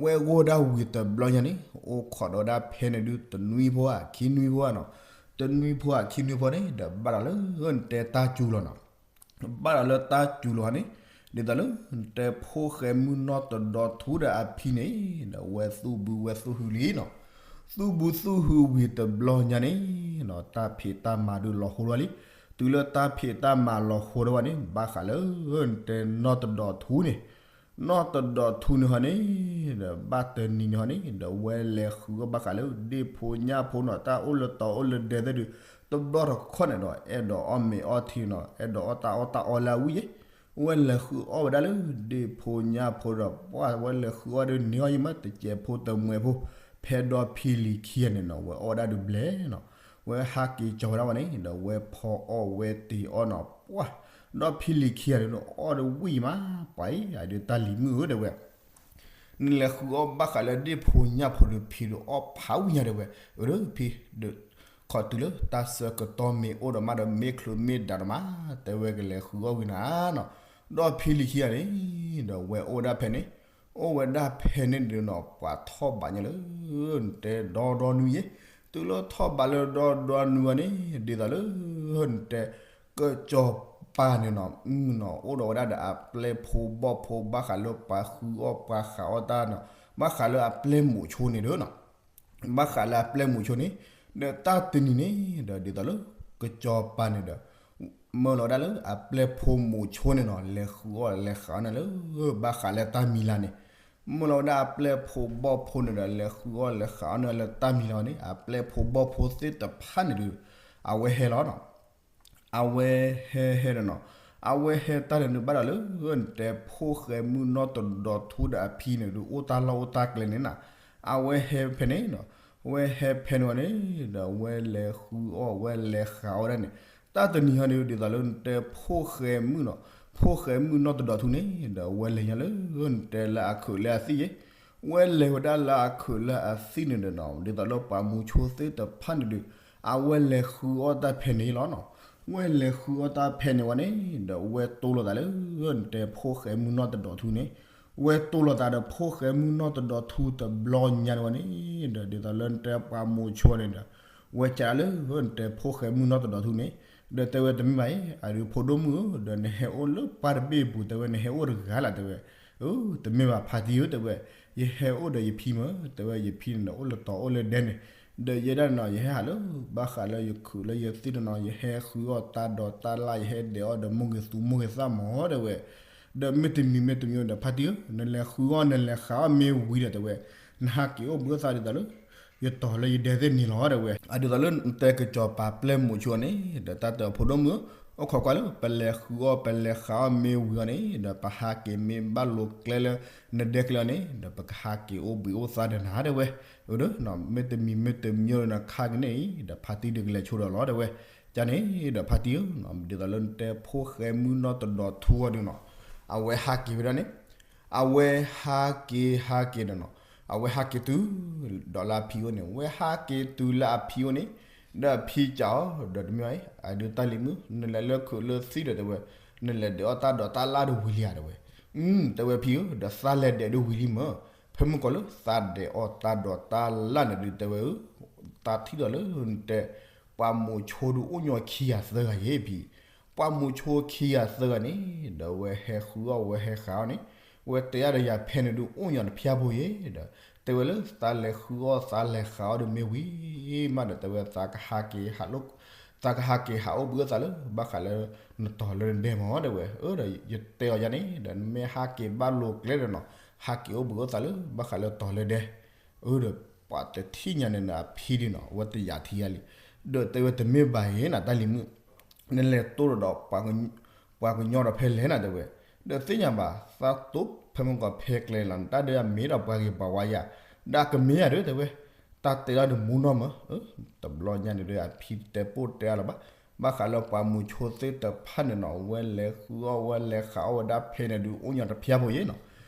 ဝဲဂိၢ်ဒၣ်ဝံၤတဘျီညါန့ၣ် အိၣ်ခိးဒီးဝဲဒၣ်ဖဲန့ၣ်ဒုး တနွံဖိဧါ ခံနွံဖိဧါနီၤ တနွံဖိဧါ ခံနွံဖိန့ၣ် ဒီးဘၣ်ဒီးလၢနတဲတၢ်စူၤလီၤနီၤ ဘၣ်ဒီးလၢတၢ်စူၤလီၤန့ၣ် ဒ်သိးလၢ နတဲဖိဃဲမုၣ်နီၢ်တဒီးထူဒီးအဖံန့ၣ် ဒီးဝဲသူၣ်ဘုဝဲသူၣ်ဟုလံနီၤ သူၣ်ဘုသူၣ်ဟုဝံၤတဘျီညါန့ၣ်နီၤ တၢ်ဖံးတၢ်မၤဒုးလီၤဟိဝဲလံ တုၤလၢတၢ်ဖံးတၢ်မၤလီၤဟိဝဲဒၣ်န့ၣ် ဘၣ်ဃးလၢ နတဲနီၢ်တဒီးထူန့ၣ် နီၢ်တဒီးထူန့ၣ်ဟီန့ၣ် ဒီးဘၣ်တနံၤန့ၣ်ဟီန့ၣ် ဒီးဝဲလဲၤဃုအီၣ်ဘၣ်ဃးလၢဒ့ၣ်ဖိညၣ်ဖိနီၤ တၢ်အိၣ်လၢတီၤအိၣ်လၢဒဲသ့ၣ်ဒုး တဘျီတခီၣ်န့ၣ်ဒီး အဲၣ်ဒိးအီၣ်မ့ၤအီၣ်ထံနီၤ အဲၣ်ဒိးအီၣ်တၢ်အီၣ်တၢ်အီလၢအဝံၣ်ယဲ ဝဲလဲၤဃုအီၣ်ဝဲဒၣ်လၢဒ့ၣ်ဖိညၣ်ဖိဒီး ပှၢ်ဝဲလဲၤဃုအီၣ်ဒုးန့ၢ်အီၣ်ယဲမး တစဲးဖိတမှဲးဖိ ဖဲဒီဖံလံၤခံဂၤန့ၣ်နီၤ ဝဲအီၣ်ဝဲဒၣ်ဒုးဘျဲၣ်နီၤ ဝဲဟးက့ၤကၠီၤဝဲဒၣ်ဝဲန့ၣ် ဒီးဝဲဖီအီၣ်ဝဲတ့ၤအီၣ်နီၤ ပှၢ် ဒီဖံလံၤခံဂၤန့ၣ်ဒီး အီၣ်ဒုးဝံၣ်မး ပှၤအံၤ အဒုးတၢ်လံၤမုၣ်ဧၢ တဲဝဲ နလဲၤဃုအီၣ်ဘၣ်ဃးလၢဒ့ၣ်ဖိညၣ်ဖိဒီးဖံဒီးအီၣ်ဖးဝံၣ်ညါ တဲဝဲ အၢ ဖံ ဒီး ခီတုၤလၢတၢ်ဆၢကတီၢ်မ့ၢ်အိၣ်ဒီးမးဒီး မ့ၢ်ချုးမ့ၢ်ဒၣ်ဒီးမး တဲဝဲကလဲၤဃုအီၣ်ဝံၤနၤနီၤ ဒီဖံလံၤခံဂၤန့ၣ် ဒီးဝဲအိၣ်ဝဲဒၣ်ဖဲန့ၣ် အိၣ်ဝဲဒၣ်ဖဲန့ၣ်ဒုးနီၤ ပှၤထီၣ်ဘးညါလၢ နတဲဒီဒီနွံယဲ, တုၤလၢထီၣ်ဘးလၢဒီဒီနွံဝဲန့ၣ် ဒ်သိးလၢ နတဲ ကစီၤပၤန့ၣ်နီၤ အိၣ်ဒီးဝဲဒၣ်ဒီးအပျဲၢ်ဖိဘီၣ်ဖိ ဘၣ်ဃးလၢပှၤဃုအီၣ်ပှၤဃးအီၣ်တၢ်နီၤ, ဘၣ်ဃးလၢအပျဲၢ်မိၤဆိန့ၣ်ဒုးနီၤ ဘၣ်ဃးလၢအပျဲၢ်မိၤဆိန့ၣ်, ဒီးတၢ်တနံၤန့ၣ်ဒီး ဒ်သိးလၢ ကစီၤပၤန့ၣ်ဒီး မၢလီၤဝဲဒၣ်လၢအပျဲၢ်ဖိမိၤဆိန့ၣ်နီၤ လဲၤဃုအီၣ်လဲၤဃးအီၣ်န့ၣ်လၢ ဘၣ်ဃးလၢတၢ်မံၤလၢ်န့ၣ်, မၢလီၤဝဲဒၣ်အပျဲၢ်ဖိဘီၣ်ဖိန့ၣ်ဒီး လဲၤဃုအီၣ်လဲၤဃးအီၣ်န့ၣ်လၢတၢ်မံၤလၢ်န့ၣ် အပျဲၢ်ဖိဘီၣ်ဖိသ့ၣ်တဖၣ်န့ၣ်ဒုး အဝဲဟဲလီၤနီၤ အဝဲဟဲဟဲဒီးနီၤ, အဝဲဟဲတၢ်န့ၣ်ဒုးဘၣ်ဒီးလၢ နတဲဖိၣ်ဃဲမုၣ်နီၢ်တဒီးထူဒီးအဖံန့ၣ်ဒုး အိၣ်တၢ်လီၢ်အိၣ်တၢ်ကျဲန့ၣ်နီၤ, အဝဲဟဲဖဲန့ၣ်နီၤ, အဝဲဟဲဖဲန့ၣ်ဝဲန့ၣ် ဒီးအဝဲလဲၤဃုအီၣ်ဝဲလဲၤဃးအီၣ်ဝဲဒၣ်န့ၣ်, တၢ်တနံၤဟီန့ၣ် ဒ်သိးလၢနတဲဖိၣ်ဃဲမုၣ်နီၤ, ဖိၣ်ဃဲမုၣ်နီၢ်တဒီးထူန့ၣ် ဒီးအဝဲလဲၤညါလၢ နတဲလၢအခုးလၢအသံၣ်ယဲ ဝဲလဲၤဝဲဒၣ်လၢအခုးလၢအသံၣ်န့ၣ်ဒီးနီၤ ဒ်သိးလၢပှၤမိၤဆိသ့ၣ်တဖၣ်န့ၣ်ဒုး အဝဲလဲၤဃုအီၣ်တၢ်ဖဲန့ၣ်လီၤနီၤ, ဝဲလဲၤဃုအီၣ်တၢ်ဖဲန့ၣ်ဝဲန့ၣ် ဒီးဝဲတိၢ်လိာ်သးလၢ နတဲဖိၣ်ဃဲမုၣ်နီၢ်တဒီးထူန့ၣ်, ဝဲတိၢ်လိာ်သးဒီးဖိၣ်ဃဲမုၣ်နီၢ်တဒီးထူတဘျီညါန့ၣ်ဝဲန့ၣ် ဒီး ဒ်သိးလၢနတဲပှၤမိၤဆိန့ၣ်ဒီး ဝဲကးလၢ နတဲဖိၣ်ဃဲမုၣ်နီၢ်တဒီးထူန့ၣ်, ဒီးတဲဝဲတမ့ၢ်ဘၣ်အံၤ အဒုးဖိဒိၣ်မုၣ်ဧၢ ဒီးနဟဲအိၣ်လၢပှၢ်တဘ့ၣ်အပူၤ တဲဝဲနဟဲအိၣ်တဂၤလၢ်တဲဝဲ, တမ့ၢ်ဘၣ်ဖါတံၢ်ဧၢ တဲဝဲ, ယဟဲအိၣ်ဒီးယဖံမ့ၢ် တဲဝဲယဖံန့ၣ်ဒီးအိၣ်လၢတီၤအိၣ်လၢဒဲန့ၣ်, ဒီးယဲဒၣ်န့ၣ်နီၤ ယဟဲဟးလၢ ဘၣ်ဃးလၢယခုးလၢယသံၣ်န့ၣ်နီၤ ယဟဲဃုအီၣ်တၢ်ဒိးတၢ်လၢ် ယဟဲဒဲးအီၣ်ဒီးမိၢ်ဂ့ၤသူမိၢ်ဂ့ၤသၣ်မ့ၢ်တဲဝဲ, ဒီးမ့တမံၤမ့တမံၤဒီးဖါတံၢ်ဧၢ နလဲၤဃုအီၣ်နလဲၤဃးအီၣ်မ့ၢ်ဝံၤဒီးတဲဝဲ, နဟးက့ၤအိၣ်ဘှံးအိၣ်သါဒ်သိးလၢ ယတီၤလၢယဒဲသ့ၣ်န့ၣ်လီၤတဲဝဲ, အဒ်သိးလၢနတဲကစီၤပၤပျဲၢ်မိၤဆိန့ၣ် ဒီးတၢ်တဲအဖိဒိၣ်မုၣ်ဧၢ, အိၣ်ခိးကွၢ်လၢ ပလဲၤဃုအီၣ်ပလဲၤဃးအီၣ်မ့ၢ်ဝံၤအီၤန့ၣ် ဒီးပဟးက့ၤမ့ၢ်ဘၣ်လိၤကျဲလၢ နဒဲကျဲအီၤန့ၣ် ဒီးပကဟးက့ၤအိၣ်ဘှံးအိၣ်သါဒီးနၤတဲဝဲ, မ့တမံၤမ့တမံၤဒီးနခါကန့ၣ်အံၤ ဒီးဖါတံၢ်ဒုးကလဲၤဆိဒီးလီၤတဲဝဲ, ကန့ၣ်ဒီးဖါတံၢ်ဧၢ ဒ်သိးလၢနတဲဖိၣ်ဃဲမုၣ်နီၢ်တဒီးထူအီၤဒုးနီၤ, အဝဲဟးက့ၤဝဲဒၣ်န့ၣ် အဝဲဟးက့ၤဟးက့ၤဒီးနီၤ, အဝဲဟးက့ၤတုၤ ဒီးလၢအဖံအိၣ်န့ၣ် ဝဲဟးက့ၤတုၤလၢအဖံအိၣ်န့ၣ်, ဒီးအဖံကးအီၤ ဒီးတမ့ၢ်ဘၣ်အံၤ အဒုးတၢ်လံၤမုၣ် နလဲၤလၢခုးလၢသံၣ်ဒီးတဲဝဲ, နလဲၤဒဲးအီၣ်တၢ်ဒိးတၢ်လၢ်တဝံၤလံဧါတဲဝဲ, တဲဝဲဖံဧၢ ဒီးသးလဲၤဒဲးဒုးဝံၤလံမ့ၢ်, ဖဲမုၢ်ကီၢ်လၢသးဒဲးအီၣ်တၢ်ဒိးတၢ်လၢ်န့ၣ်ဒုးတဲဝဲဧၢ, သးထံၣ်ဒီးလၢနတဲ ပှၤမိၤဆိဒုးအိၣ်ညီခံဂၤသၢဂၤယဲၢ်ဖံ, ပှၤမိၤဆိခံဂၤသၢဂၤန့ၣ် ဒီးဝဲဟဲဃုအီၣ်ဝဲဟဲဃးအီၣ်န့ၣ်, ဝဲတဲအါဒီးယၤဖဲန့ၣ်ဒုးအိၣ်ညီတဖျၢၣ်ဖိယဲၢ်ဒီး, တဲဝဲလၢသးလဲၤဃုအီၣ်သးလဲၤဃးအီၣ်ဒုးမ့ၢ်ဝံၤမးဒီး တဲဝဲသးကဟးက့ၤဟးလိာ် သးကဟးက့ၤဟးအိၣ်ဘှံးအိၣ်သါလၢ ဘၣ်ဃးလၢ နတီၤလၢနဒဲမ့ၢ်တဲဝဲ, ဒီးယတဲအီၤယၤန့ၣ် ဒီးနမ့ၢ်ဟးက့ၤဘၣ်လိၤကျဲဒီးနီၤ, ဟးက့ၤအိၣ်ဘှံးအိၣ်သါလၢ ဘၣ်ဃးလၢတီၤလၢဒဲ, ဒီးပှၤတထံၣ်ညါန့ၣ်ဒီးအဖံဒုးနီၤ အဝဲတယာ်ထံယါလံ, ဒီးတဲဝဲတမ့ၢ်ဘၣ်အံၤနၤတၢ်လံၤမုၣ်, နလဲၤတိၢ်ဒီး ပှၤကညီဒီးဖဲလဲၣ်နၤတဲဝဲ, ဒီးသ့ၣ်ညါဘၣ် သးတိၢ်ဖဲမုၢ်ကီၢ်ဖဲကျဲလီၤ နတၢ်ဒုးအမ့ၢ်ဒီးပှၤဂ့ၤပှၤဝါယၤ, ဒီးကမ့ၢ်ယၤဒုးတဲဝဲ, တၢ်တဲဒၣ်ဒုးမူနီၢ်မး, တဘျီညါန့ၣ်ဒီးအဖံတဲပိၢ်တဲအါလၢၤဘၣ်, ဘၣ်ဃးလၢပှၤမိၤဆိသ့ၣ်တဖၣ်န့ၣ်နီၤ ဝဲလဲၤဃုအီၣ်ဝဲလဲၤဃးအီၣ်ဝဲဒၣ်ဖဲန့ၣ်ဒုးအိၣ်ညီတဖျၢၣ်ဖိယဲၢ်နီၤ,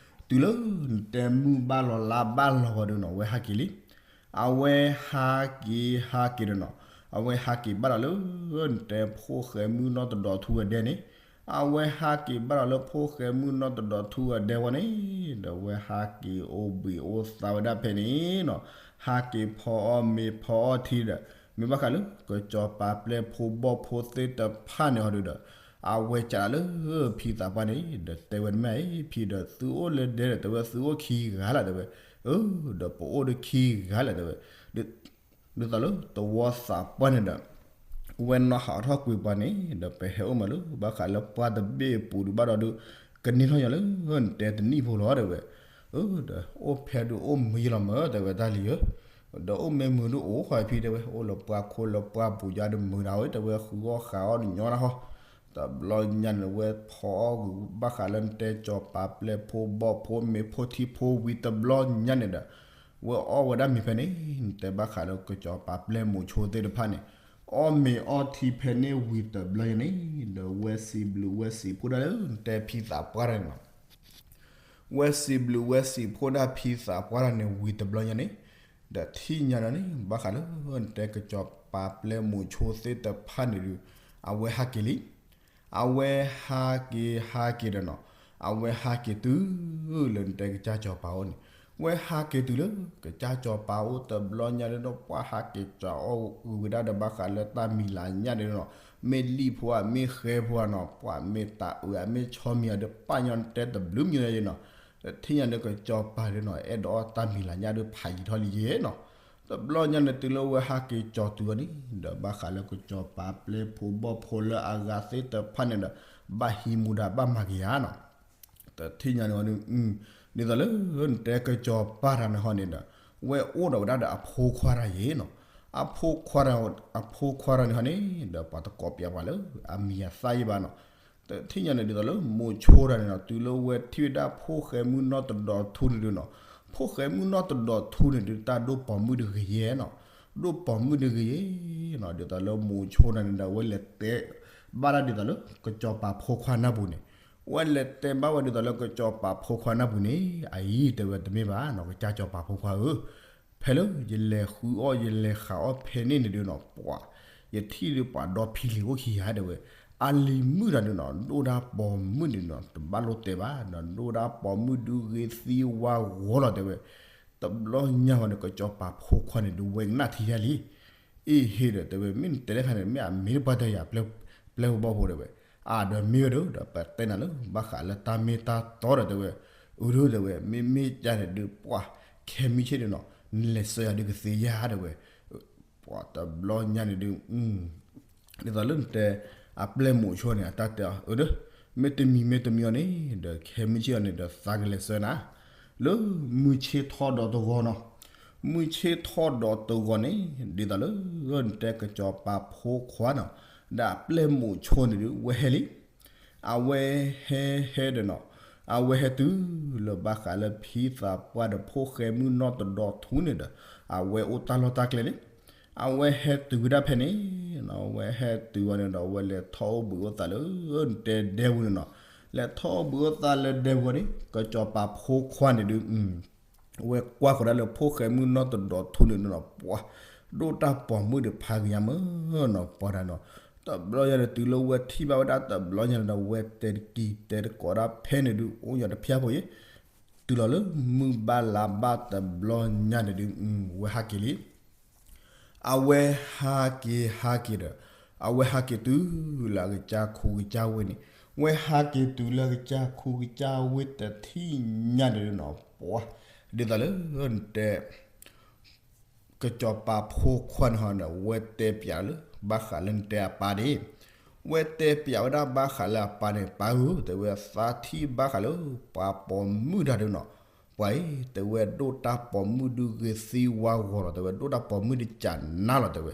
တုၤလၢနတဲမုၢ်ဘၣ်လီၤလါဘၣ်လီၤဝဲဒုးနီၤ ဝဲဟးက့ၤလံ အဝဲဟးက့ၤဟးက့ၤဒီးနီၤ, အဝဲဟးက့ၤဘၣ်ဒီးလၢ နတဲဖိၣ်ဃဲမုၣ်နီၢ်တဒီးထူအဒဲန့ၣ်, အဝဲဟးက့ၤဘၣ်ဒီးလၢဖိၣ်ဃဲမုၣ်နီၢ်တဒီးထူအဒဲဝဲန့ၣ်, ဒီးဝဲဟးက့ၤအိၣ်ဘှံးအိၣ်သါဝဲဒၣ်ဖဲန့ၣ်နီၤ, ဟးက့ၤဖီအီၣ်မ့ၤဖီအီၣ်ထံဒီး, မ့ၢ်ဘၣ်ဃးလၢ ကစီၤပၤပျဲၢ်ဖိဘီၣ်ဖိသ့ၣ်တဖၣ်န့ၣ်ဟီဒုးဒီး, အဝဲကးလၢဖံသးပှၢ်န့ၣ် ဒီးတဲဝဲတမ့ၢ်အံၤ ဖံဒီးသုအိၣ်လၢဒဲဒီး တဲဝဲသုအိၣ်ခံဂၤလၢ်တဲဝဲ, အၢ ဒီးပအိၣ်ဒီးခံဂၤလၢ်တဲဝဲ, ဒ်သိးလၢသဝီသးပှၢ်န့ၣ်ဒီး ဝဲနီၢ်ဟးထီၣ်ကွံာ်ပှၤန့ၣ် ဒီးပဟဲအိၣ်မးလၢ ဘၣ်ဃးလၢပှၢ်တဘ့ၣ်အပူၤဒုးဘၣ်ဒီးဒုး ကန့ၢ်ထီၣ်ညီလၢ နတဲတနံၣ်ဖိလီၤတဲဝဲ, ဒီးအိၣ်ဖဲဒုးအိၣ်မုာ်ယလီၤမး တဲဝဲတၢ်လံၤဧၢ, ဒီးအိၣ်မ့ၢ်မုာ်ဒုးအိၣ်ဃီဖံတဲဝဲ အိၣ်လၢပှၢ်ခိၣ်လၢပှၢ်ပူၤယါဒုးမုာ်ဒၣ်ဝဲ တဲဝဲဃုအီၣ်ဃးအီၣ်ဒုးညီနၤဟီ, တဘျီညါန့ၣ်ဝဲဖီအီၣ်ဂုာ် ဘၣ်ဃးလၢနတဲကစီၤပၤပျဲၢ်ဖိဘီၣ်ဖိမ့ၤဖိထံဖိဝံၤတဘျီညါန့ၣ်ဒီး ဝဲအီၣ်ဝဲဒၣ်မ့ၤဖဲန့ၣ် နတဲဘၣ်ဃးလၢကစီၤပၤပျဲၢ်မိၤဆိသ့ၣ်တဖၣ်န့ၣ် အီၣ်မ့ၤအီထံဖဲန့ၣ်ဝံၤတဘျီညါန့ၣ် ဒီးဝဲစံးဘျုးဝဲစံးဖှိၣ်ဒၣ်လၢနတဲဖံသးပှၢ်တၢ်န့ၣ်လီၤ. ဝဲစံးဘျုးဝဲစံးဖှိၣ်ဒၣ်ဖံသးပှၢ်တၢ်န့ၣ်ဝံၤတဘျီညါန့ၣ် ဒီးထံၣ်ညါဒီးန့ၣ် ဘၣ်ဃးလၢနတဲကစီၤပၤပျဲၢ်မိၤဆိသ့ၣ်တဖၣ်န့ၣ်ဒုး အဝဲဟးက့ၤလံ အဝဲဟးက့ၤဟးက့ၤဒီးနီၤ, အဝဲဟးက့ၤတုၤလၢနတဲကစၢ်စီၤပၤအိၣ်န့ၣ်, ဝဲဟးက့ၤတုၤလၢကစၢ်စီၤပၤအိၣ်တဘျီညါဒုဒီး ပှၤဟးက့ၤစးအီၣ်ဂုၤဝဲဒၣ်ဒီးဘၣ်ဃးလၢတၢ်မံၤလၤညၣ်ဒုနီၤ, မ့ၢ်လံၣ်ဖိဧါ မ့ၢ်ဃဲဖိဧါနီၤ, ပှၤမ့ၢ်တၤအုးဧါ မ့ၢ်ဆီမံၤဧါဒီး ပာ်ညီနတဲတဘျုးမံၤညါနီၤ, တထံၣ်ညါန့ၣ် ကစီၤပၤဒုနီၤ အဲၣ်ဒိးအီၣ်တၢ်မံၤလၤညၣ်ဒုဖးယံၤထီၣ်လံယဲနီၤ, တဘျီညါန့ၣ် တုၤလၢဝဲဟးက့ၤကၠီၤတုၤအီၤန့ၣ် ဒီးဘၣ်ဃးလၢကစီၤပၤပျဲၢ်ဖိဘီၣ်ဖိလၢအဂၤသ့ၣ်တဖၣ်န့ၣ်ဒီး ဘၣ်ဟံးမူဒါဘၣ်မၤက့ၤယၤနီၤ, တထံၣ်ညါန့ၣ်ဝဲ ဒ်သိးလၢနတဲကစီၤပၤတၢ်န့ၣ်ဟီန့ၣ်ဒီး ဝဲအိၣ်ဒီးဝဲဒၣ်ဒီးအဖိခွါတၢ်ယဲနီၤ, အဖိခွါတၢ်, အဖိခွါတၢ်န့ၣ်ဟီန့ၣ်ဒီး ပှၤတကိးပၠးပှၤလၢအမံၤအသၣ်ယဲဘၣ်နီၤ, တထံၣ်ညါန့ၣ် ဒ်သိးလၢမိၤဆိတၢ်န့ၣ်နီၤ တုၤလၢဝဲထံၣ်ဝဲဒၣ်ဖိၣ်ဃဲမုၢ်နီၢ်တဒီးထူန့ၣ်ဒုနီၤ, ဖိၣ်ဃဲမုၢ်နီၢ်တဒီးထူန့ၣ်ဒု တၢ်ဒိၣ်ပိာ်မုၣ်တဂ့ၤယဲနီၤ, ဒိၣ်ပိာ်မုၣ်တဂ့ၤယဲနီၤ, ဒ်သိးလၢမိၤဆိတၢ်န့ၣ်ဒီး ဝဲလဲၤတဲဘၣ်ဒၣ်ဒ်သိးလၢ ကစီၤပၤဖိခွါနၢ်ပူၤန့ၣ်, ဝဲလဲၤတဲဘၣ်ဝဲဒ်သိးလၢကစီၤပၤဖိခွါနၢ်ပူၤန့ၣ်, အအံၤတဲဝဲတမ့ၢ်ဘၣ်နီၤ ကစၢ်စီၤပၤဖိခွါဧၢ, ဖဲလၢယလဲၤဃုအီၣ်ယလဲၤဃးအီၣ်ဖဲန့ၣ်န့ၣ်ဒုနီၤ ပှၤ ယထံၣ်ဒုပှၤဒီဖံလံၤအိၣ်ခံဂၤတဲဝဲ, အလံၤမုၣ်တၢ်ဒုနီၤ ဒိၣ်ဒၣ်ပိာ်မုၣ်န့ၣ်နီၤ တဘၣ်လိၣ်တဲဘၣ်နီၤ ဒိၣ်ဒၣ်ပိာ်မုၣ်ဒုဂ့ၤသံဝါဂီၤလီၤတဲဝဲ, တဘျီညါဝဲန့ၣ် ကစီၤပၤဖိခွါန့ၣ်ဒုဝဲကနၣ်ထံယါလံ အ့ဟ့ဒီးတဲဝဲ မ့ၢ်နတဲတခါန့ၣ် မ့ၢ်အမ့ၢ်တပှၢ်တၢ်ယၤ ပျဲၢ်ဖိဘီၣ်ဖိတဲဝဲ, အဒီးမ့ၢ်ဝဲဒီး ဒီးပတဲနၤလၢ ဘၣ်ဃးလၢတၢ်မ့ၢ်တၢ်တီဒီးတဲဝဲ, အုဒုတဲဝဲ မ့မ့ၢ်ကန့ၣ်ဒု ပှၤ ခဲမုၢ်ဆ့ၣ်ဒုနီၤ နလဲၤစၢၤယၤဒုကသ့ယါတဲဝဲ, ပှၤတဘျီညါန့ၣ်ဒု ဒ်သိးလၢနတဲ အပျဲၢ်မိၤဆိန့ၣ် အတၢ်တဲအီၤ အၢ ဒီး မ့ၢ်တမံၤမ့ၢ်တမံၤအီၤန့ၣ် ဒီးခဲမုၢ်ဆ့ၣ်အီၤန့ၣ်ဒီး သးကလဲၤစၢၤနၤ လၢမုၢ်ဆ့ၣ်ထီၣ်ဒီးတဂီၤနီၤ, မုၢ်ဆ့ၣ်ထီၣ်ဒီးတဂီၤန့ၣ် ဒ်သိးလၢနတဲကစီၤပၤဖိခွါနီၤ ဒီးအပျဲၢ်မိၤဆိန့ၣ်ဒု ဝဲဟဲလံ အဝဲဟဲဟဲဒီးနီၤ, အဝဲဟဲတုၤလၢဘၣ်ဃးလၢဖံသးပှၢ်ဒီးဖိၣ်ဃဲမုၢ်နီၢ်တဒီးထူန့ၣ်ဒီး အဝဲအိၣ်တၢ်လီၢ်တၢ်ကျဲန့ၣ်, အဝဲဟဲတုၤဝဲဒၣ်ဖဲန့ၣ်, အဝဲဟဲတုၤဝဲန့ၣ်ဒီး အဝဲလဲၤထီၣ်အိၣ်ဘှံးအိၣ်သးလၢ တဲဒဲပူၤန့ၣ်နီၤ, လဲၤထီၣ်အိၣ်ဘှံးအိၣ်သးလၢဒဲပူၤန့ၣ် ကစီၤပၤဖိခွါန့ၣ်ဒု ဝဲကွၢ်ဃီၤဒၣ်လၢဖိၣ်ဃဲမုၢ်နီၢ်တဒီးထူန့ၣ်နီၤ ပှၤ ဒိၣ်တၢ်ပိာ်မုၣ်ဒီးဖးက့ၤညါမၢ်နီၤ ပှၤတၢ်နီၤ, တဘျီညါန့ၣ် တုၤလၢဝဲထံၣ်ဘၣ်ဝဲဒၣ်တဘျီညါန့ၣ်ဒီး ဝဲတဲတကံၤတဲတကိးဒၣ်ဖဲန့ၣ်ဒု အိၣ်ညီတဖျၢၣ်ဖိယဲ, တုၤလီၤလၢမုၢ်ဘၣ်လါဘၣ်တဘျီညါန့ၣ်ဒု ဝဲဟးက့ၤလံ အဝဲဟးက့ၤဟးက့ၤဒီး အဝဲဟးက့ၤတုၤလၢအကစၢ်ခူကစၢ်ဝ့ၢ်န့ၣ်, ဝဲဟးက့ၤတုၤလၢအကစၢ်ခူကစၢ်ဝ့ၢ်တထံၣ်ညါန့ၣ်ဒုနီၤ ပှၤ ဒ်သိးလၢ တဲ ကစီၤပၤဖိခွါန့ၣ်ဟီဒီး ဝဲတဲပၠးလၢ ဘၣ်ဃးလၢနတဲအပၢ်ဒၣ်, ဝဲတဲပၠးဝဲဒၣ်ဘၣ်ဃးလၢအပၢ်န့ၣ် ပၢ်ဧၢ တဲဝဲ သးထံၣ်ဘၣ်ဃးလၢ ပှၤပိာ်မုၣ်တၢ်ဒုနီၤ, ပှၤအံၤ တဲဝဲ ဒိၣ်တၢ်ပိာ်မုၣ်ဒုဂ့ၤသံဝါဂီၤလီၤ တဲဝဲ ဒိၣ်တၢ်ပိာ်မုၣ်ဒုကနါလီၤ တဲဝဲ,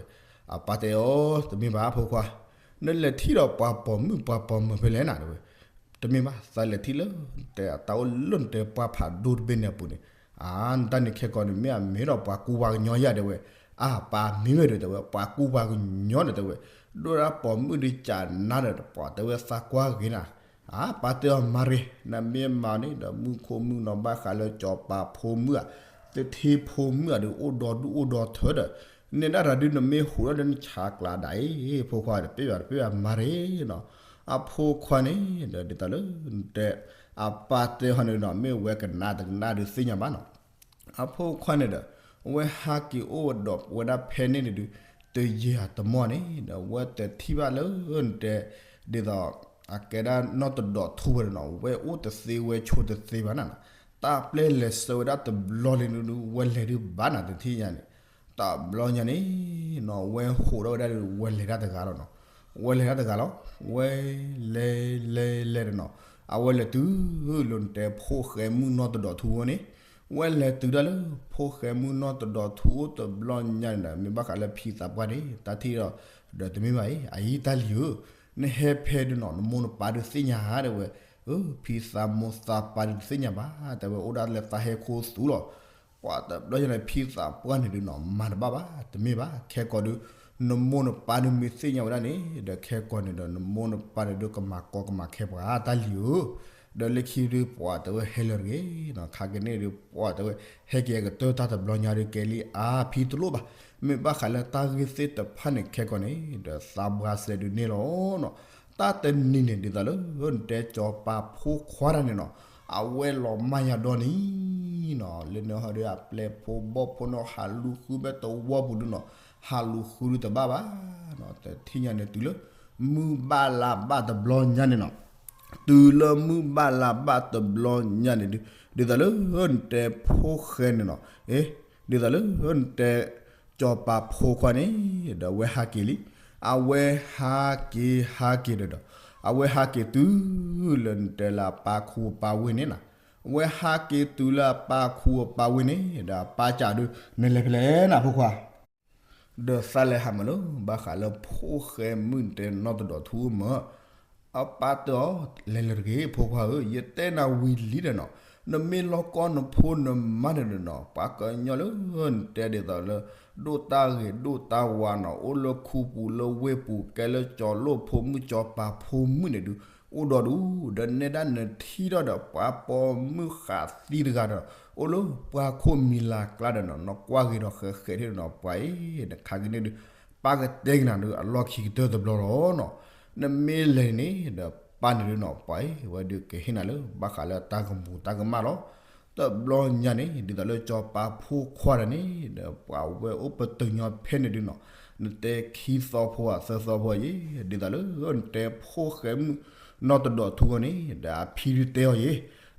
အပၢ်တဲအီၤ တမ့ၢ်ဘၣ်ဖိခွါ, နလဲၤထံၣ်ဒီးပှၤပိာ်မုၣ်ပှၤပိာ်မုၣ်ဖဲလဲၣ်နၤ တဲဝဲ, တမ့ၢ်ဘၣ် သးလဲၤထံၣ်လၢ တဲအတၢ်အိၣ်လၢနတဲပှၢ်ဖးဒိၣ်တဘ့ၣ်န့ၣ်အပူၤန့ၣ်, အါ နတၢ်န့ၣ်ခဲကိာ်န့ၣ် မ့ၢ်အမ့ၢ်ဒီးပှၤကူပှၤကညီယၤ တဲဝဲ, အါ ပၢ်မ့ၢ်ဝဲဒီး တဲဝဲ ပှၤကူပှၤကညီန့ၣ် တဲဝဲ, ဒိၣ်တၢ်ပိာ်မုၣ်ဒုကနါဒီး ပှၤတဲဝဲသးကွၢ်ဂ့ၤနၤ, အါ ပၢ်တဲအီၤ မၤရ့ နမ့ၢ်မၤန့ၣ်ဒီး မုၢ်ခိၣ်မုၢ်နီၤ ဘၣ်ဃးလၢစီၤပၤဖိမုၣ်ဧါ, သထ့ဖိမုၣ်ဧါဒု အိၣ်ဒီဒူၣ်အိၣ်ဒီထၢဒီး, နဲဒၣ်တၢ်ဒု နမ့ၢ်ဟူးထီၣ်ဒီးနဆးကျးဒၣ်အံၤ ဖိခွါ တပ့ၢ်ဘၣ်တပ့ၢ်ဘၣ် မၤရ့နီၤ, အဖိခွါန့ၣ်ဒီး ဒ်သိးလၢ တဲ အပၢ်တဲဟီန့ၣ်နီၤ မ့ၢ်ဝဲကနၣ်တကနၣ်ဒုးသ့ၣ်ညါဘၣ်နီၤ, အဖိခွါန့ၣ်ဒီး ဝဲဟးက့ၤအိၣ်ဒီးဝဲဒၣ်ဖဲန့ၣ်န့ၣ်ဒုး တယံာ်အတမီၢ်န့ၣ်ဒီး ဝဲတထံၣ်ဘၣ်လၢ တဲ ဒ်သိး အကဲဒၣ်နီၢ်တဒီးထူဝဲဒီးနီၤ ဝဲအိၣ်တသ့ဝဲဆိးတသ့ဘၣ်နၤနီၤ, တၢ်ပျဲလဲၤဆှၢဝဲဒၣ်တဘျီလံဒုး ဝဲလဲၤဒုးဘၣ်နၤ တထံၣ်ညါန့ၣ်, တဘျီညါန့ၣ်နီၤ ဝဲဟူးထီၣ်ဝဲဒၣ်ဒုး ဝဲလဲၤတၢ်တဂၤလီၤနီၤ, ဝဲလဲၤတၢ်တဂၤလီၤ, ဝဲလဲၤလဲၤလဲၤဒီးနီၤ, အဝဲလဲၤတုၤလၢနတဲဖိၣ်ဃဲမုၢ်နီၢ်တဒီးထူဝဲန့ၣ်, ဝဲလဲၤတုၤဒၣ်လၢ ဖိၣ်ဃဲမုၢ်နီၢ်တဒီးထူအိၣ်တဘျီညါန့ၣ်ဒီး မ့ၢ်ဘၣ်ဃးလၢဖံသးပှၢ်န့ၣ် တၢ်ထံၣ်ဒီး ဒီးတမ့ၢ်ဘၣ်အံၤ အအံၤတၢ်လံၤဧၢ, နဟဲဖဲဒုးနီၤ နမိၢ်နပၢ်ဒုးသ့ၣ်ညါဧါ တဲဝဲ, အၢ ဖံသးမိၢ်သးပၢ်ဒုးတသ့ၣ်ညါဘၣ် တဲဝဲ အိၣ်ဒၣ်လၢသးဟဲခိၣ်သူလီၤ, ပှၤတဘျီညါန့ၣ် ဖံသးပှၢ်န့ၣ်ဒုးနီၤ မၤတဘၣ်ဘၣ် တမ့ၢ်ဘၣ် ခဲကိာ်ဒုး နမိၢ်နပၢ်ဒုးမ့ၢ်သ့ၣ်ညါဝဲဒၣ်န့ၣ် ဒီးခဲကိာ်န့ၣ်ဒီး နမိၢ်နပၢ်န့ၣ်ဒုးကမၤကီကမၤခဲပှၤတၢ်လံၤဧၢ, ဒီးလၢခံဒုးပှၤတဲဝဲဟဲလၢာ်တဂ့ၤနီၤ ခါကန့ၣ်ဒုးပှၤတဲဝဲ ဟဲက့ၤအကတၢၢ်တၢ်တဘျီညါဒုးကဲလံအါ ဖံတလိၣ်ဘၣ်, မ့ၢ်ဘၣ်ဃးလၢတၢ်ဂ့ၢ်သ့ၣ်တဖၣ်န့ၣ်ခဲကိာ်န့ၣ် ဒီးသးဘှါစဲဒုးန့ၣ်လီၤနီၤ, တ တၢ်တနံၤန့ၣ် ဒ်သိးလၢနတဲကၠီၤပၤဖိခွါတၢ်န့ၣ်နီၤ, အဝဲလီၤမၢ်ယၤဒီနံၤနီၤ, လၢနဟီဒီးအပျဲၢ်ဖိဘီၣ်ဖိန့ၣ် ဟးလူၤဃုဖဲသဝီပူၤဒုနီၤ, ဟးလူၤဃုဒုတဘၣ်ဘၣ်နီၤ, တထံၣ်ညါန့ၣ်တုၤလၢ မုၢ်ဘၣ်လါဘၣ်တဘျီညါန့ၣ်နီၤ, တုၤလၢမုၢ်ဘၣ်လါဘၣ်တဘျီညါန့ၣ်ဒု, ဒ်သိးလၢနတဲဖိဃဲန့ၣ်နီၤ, အ့, ဒ်သိးလၢနတဲ ကၠီၤပၤဖိခွါန့ၣ် ဒီးအဝဲဟးက့ၤလံ, အဝဲဟးက့ၤဟးက့ၤဒီးဒီး, အဝဲဟးက့ၤတုၤလၢနတဲလၢအပၢ်ခူအပၢ်ဝ့ၢ်န့ၣ်နီၤ, အဝဲဟးက့ၤတုၤလၢအပၢ်ခူအပၢ်ဝ့ၢ်န့ၣ် ဒီးအပၢ်စံးဒု, နလဲၤဖဲလဲၣ်နၤဖိခွါ ဒီးသးလဲၤဟးမးလၢ ဘၣ်ဃးလၢဖိဃဲမုၣ်တဲနီၢ်တဒီးထူဧၢမၢ်, အပၢ်တဲအီၤ, လဲၤလၢၤတဂ့ၤ ဖိခွါဧၢ, ယတဲနၤဝံၤလံဒီးနီၤ, နမ့ၢ်လီၤကီနဖိနမါန့ၣ်ဒီးနီၤ, ပှၤကညီလၢနတဲဒ်သိးလၢ ဒိၣ်တၢ်ဂ့ၤဒိၣ်တၢ်ဝါနီၤ, အိၣ်လၢခူပူၤလၢဝ့ၢ်ပူၤ ကဲလၢကၠီၤလိၣ်ဖိမုၣ်ကၠီၤပၤဖိမုၣ်န့ၣ်ဒု, အိၣ်ဒီးဒု, ဒီးနဲဒၣ်နထံၣ်ထီၣ်ဒီးပှၤပိာ်မုၣ်ဃးသံတဂၤဒီး အိၣ်လၢပှၤခိၣ်မံၤလၤကျါဒီးနီၤ, နကွၢ်ဂ့ၤဒီးဃဲးဃဲးထံၣ်ဒီးနီၤ, ပှၤအံၤ နခးက့ၤန့ၣ်ဒု, ပၢ်ကတဲက့ၤနၤဒု အလီၢ်ခံကတၢၢ်တဘျီလီၤနီၤ, နမ့ၢ်လဲၤန့ၣ်ဒီးပၢ်န့ၣ်ဒုနီၤ, ပှၤအံၤ ဝဲဒုကဟ့ၣ်နၤလၢဘၣ်ဃးလၢတၢ်ကမူၤတၢ်ကမၣ်လီၤ. တဘျီညါန့ၣ် ဒ်သိးလၢကၠီၤပၤဖိခွါဒီးန့ၣ် ဒီးပှၤဝဲအိၣ်ပတုာ်ညီဖဲန့ၣ်ဒုနီၤ, နတဲခံသီဖိဧါသၢသီဖိဧါယဲ, ဒ်သိးလၢနတဲဖိဃဲမုၣ်နီၢ်တဒီးထူအီၤန့ၣ် ဒီးအဖံဒုတဲအီၤယဲ,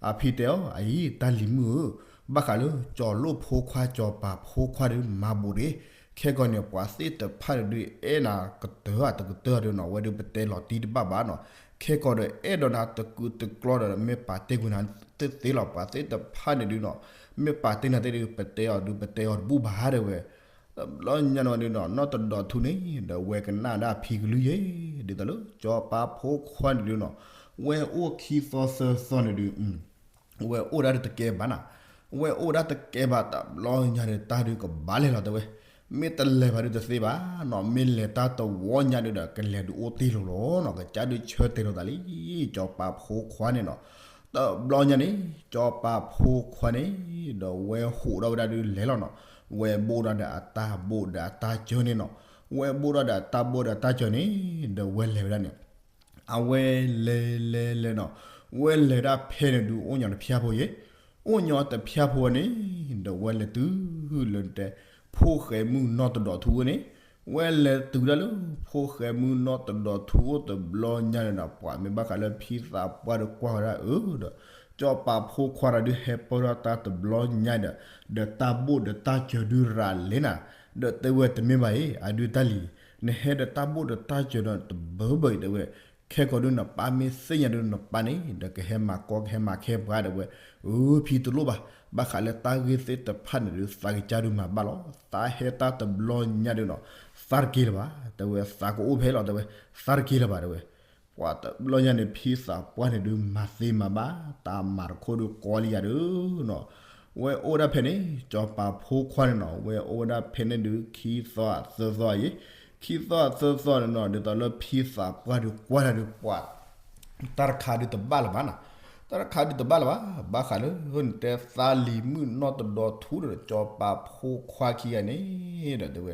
အဖံတဲအီၤ အအံၤ တၢ်လံၤမုၣ်ဧၢ, ဘၣ်ဃးလၢကၠီၤလိၣ်ဖိခွါ ကၠီၤပၤဖိခွါဒီး မၤဘူးတဂ့ၤ, ခဲကီးန့ၣ် ပှၤသ့ၣ်တဖၣ်န့ၣ်ဒု အဲၣ်နၤကတၢၢ်ဧါတကတၢၢ်ဧါဒုနီၤ, ဝဲဒုပတဲလီၤတံၢ်တဘၣ်ဘၣ်နီၤ, ခဲကီးဒီးအဲၣ်ဒိးနၤတကူးတကျီဒီး မ့ၢ်ပာ်တ့ၢ်ကွံာ်နၤသ့သ့လီၤ, ပှၤသ့ၣ်တဖၣ်န့ၣ်ဒုနီၤ, မ့ၢ်ပာ်တ့ၢ်နၤသ့ဒု ပတဲအီၤဒု ပတဲအီၤတဘူၣ်ဘၣ်ဒဲဝဲ တဘျီညါန့ၣ်ဝဲဒုနီၤ, နီၢ်တဒီးထူန့ၣ် ဒီးဝဲကနၣ်ဒၣ်ဖံကလုၢ်ယဲ, ဒ်သိးလၢကၠီၤပၤဖိခွါန့ၣ်ဒုနီၤ, ဝဲအိၣ်ခံသီသၢသီန့ၣ်ဒု ဝဲအိၣ်ဒၣ်တကဲဘၣ်နၤ, ဝဲအိၣ်ဒၣ်တကဲဘၣ် တဘျီညါန့ၣ် တၢ်ဒုကဘၣ်လဲၤလီၤတဲဝဲ, မ့ၢ်တလဲၤဘၣ်ဒုတသ့ဘၣ်နီၤ, မ့ၢ်လဲၤတၢ်တဝီညါဒုဒီး ကလဲၤဒုအိၣ်တ့ၢ်လိၤလီၤနီၤ, ကစၢ်ဒုဆၢတဲာ်လိာ်သးလံ, ကၠီၤပၤဖိခွါန့ၣ်နီၤ, တဘျီညါန့ၣ် ကၠီၤပၤဖိခွါန့ၣ် ဒီးဝဲဟူးထီၣ်ဝဲဒၣ်ဒုလဲၤလီၤနီၤ, ဝဲဘိၣ်ဒၣ်ဒီးအတၢ်ဘိၣ်ဒီးအတၢ်စၢၤန့ၣ်နီၤ, ဝဲဘိၣ်ထီၣ်ဒီးအတၢ်ဘိၣ်ဒီးအတၢ်စၢၤန့ၣ် ဒီးဝဲလဲၤဝဲဒၣ်န့ၣ် အဝဲလဲၤလဲၤလဲၤနီၤ, ဝဲလဲၤဒၣ်ဖဲန့ၣ်ဒု အိၣ်ညီတဖျၢၣ်ဖိယဲ, အိၣ်ညီတဖျၢၣ်ဖိန့ၣ် ဒီးဝဲလဲၤတုၤလၢနတဲ ဖိဃဲမုၣ်နီၢ်တဒီးထူအအိၣ်န့ၣ်, ဝဲလဲၤတုၤဒၣ်လၢဖိဃဲမုၣ်နီၢ်တဒီးထူအအိၣ်တဘျီညါန့ၣ်ဒီး ပှၤမ့ၢ်ဘၣ်ဃးလၢဖံသးပှၢ်ဒီးကွၢ်ဝဲဒၣ်အၢဒီး ကၠီၤပၤဖိခွါတၢ်ဒုးဟဲပၢၢ်ထီၣ်တၢ်တဘျီညါဒီး ဒီးတၢ်ဘိၣ်ဒီးတၢ်စၢၤဒုရၤလဲၤနၤ, ဒီးတဲဝဲတမ့ၢ်ဘၣ်အံၤ အဒုတၢ်လံၤ, နဟဲဒီးတၢ်ဘိၣ်ဒီးတၢ်စၢၤဒီးတဘၢဘၢအံၤတဲဝဲ, ခဲကီးဒုနပၢ်မ့ၢ်သ့ၣ်ညါဒုနပၢ်န့ၣ် ဒီးကဟဲမၤကီကဟဲမၤခဲပှၤတဲဝဲ, အၢ ဖံတလိၣ်ဘၣ်, ဘၣ်ဃးလၢတၢ်ဂ့ၢ်သ့ၣ်တဖၣ်န့ၣ်ဒု သးကစၢ်ဒုမၤဘၣ်လီၤ, သးဟဲတၢ်တဘျီညါဒုနီၤ, သးတက့ၤလၢၤဘၣ်, တဲဝဲသးကအိၣ်ဖဲလီၤတဲဝဲ, သးတက့ၤလၢၤဘၣ်တဲဝဲ, ပှၤတဘျီညါန့ၣ် ဖံသးပှၢ်န့ၣ်ဒု မၤသ့မၤဘၣ်, တၢ်မၤတခိၣ်ဒုကီလံယၤဒုနီၤ, ဝဲအိၣ်ဒၣ်ဖဲန့ၣ် ကၠီၤပၤဖိခွါန့ၣ်နီၤ, ဝဲအိၣ်ဝဲဒၣ်ဖဲန့ၣ်ဒု ခံသီသၢသီအံၤ, ခံသီသၢသီန့ၣ်နီၤ, ဒ်သိးလၢဖံသးပှၢ်ဒုကွၢ်ဒၣ်ဒုပှၤ တၢ်တခါဒုတဘၣ်လၢၤဘၣ်နီၤ, တၢ်တခါဒုတဘၣ်လၢၤဘၣ်, ဘၣ်ဃးလၢနတဲသးလံၤမုၣ်နီၢ်တဒီးထူဒီး ကၠီၤပၤဖိခွါခံဂၤန့ၣ်ဒီးတဲဝဲ,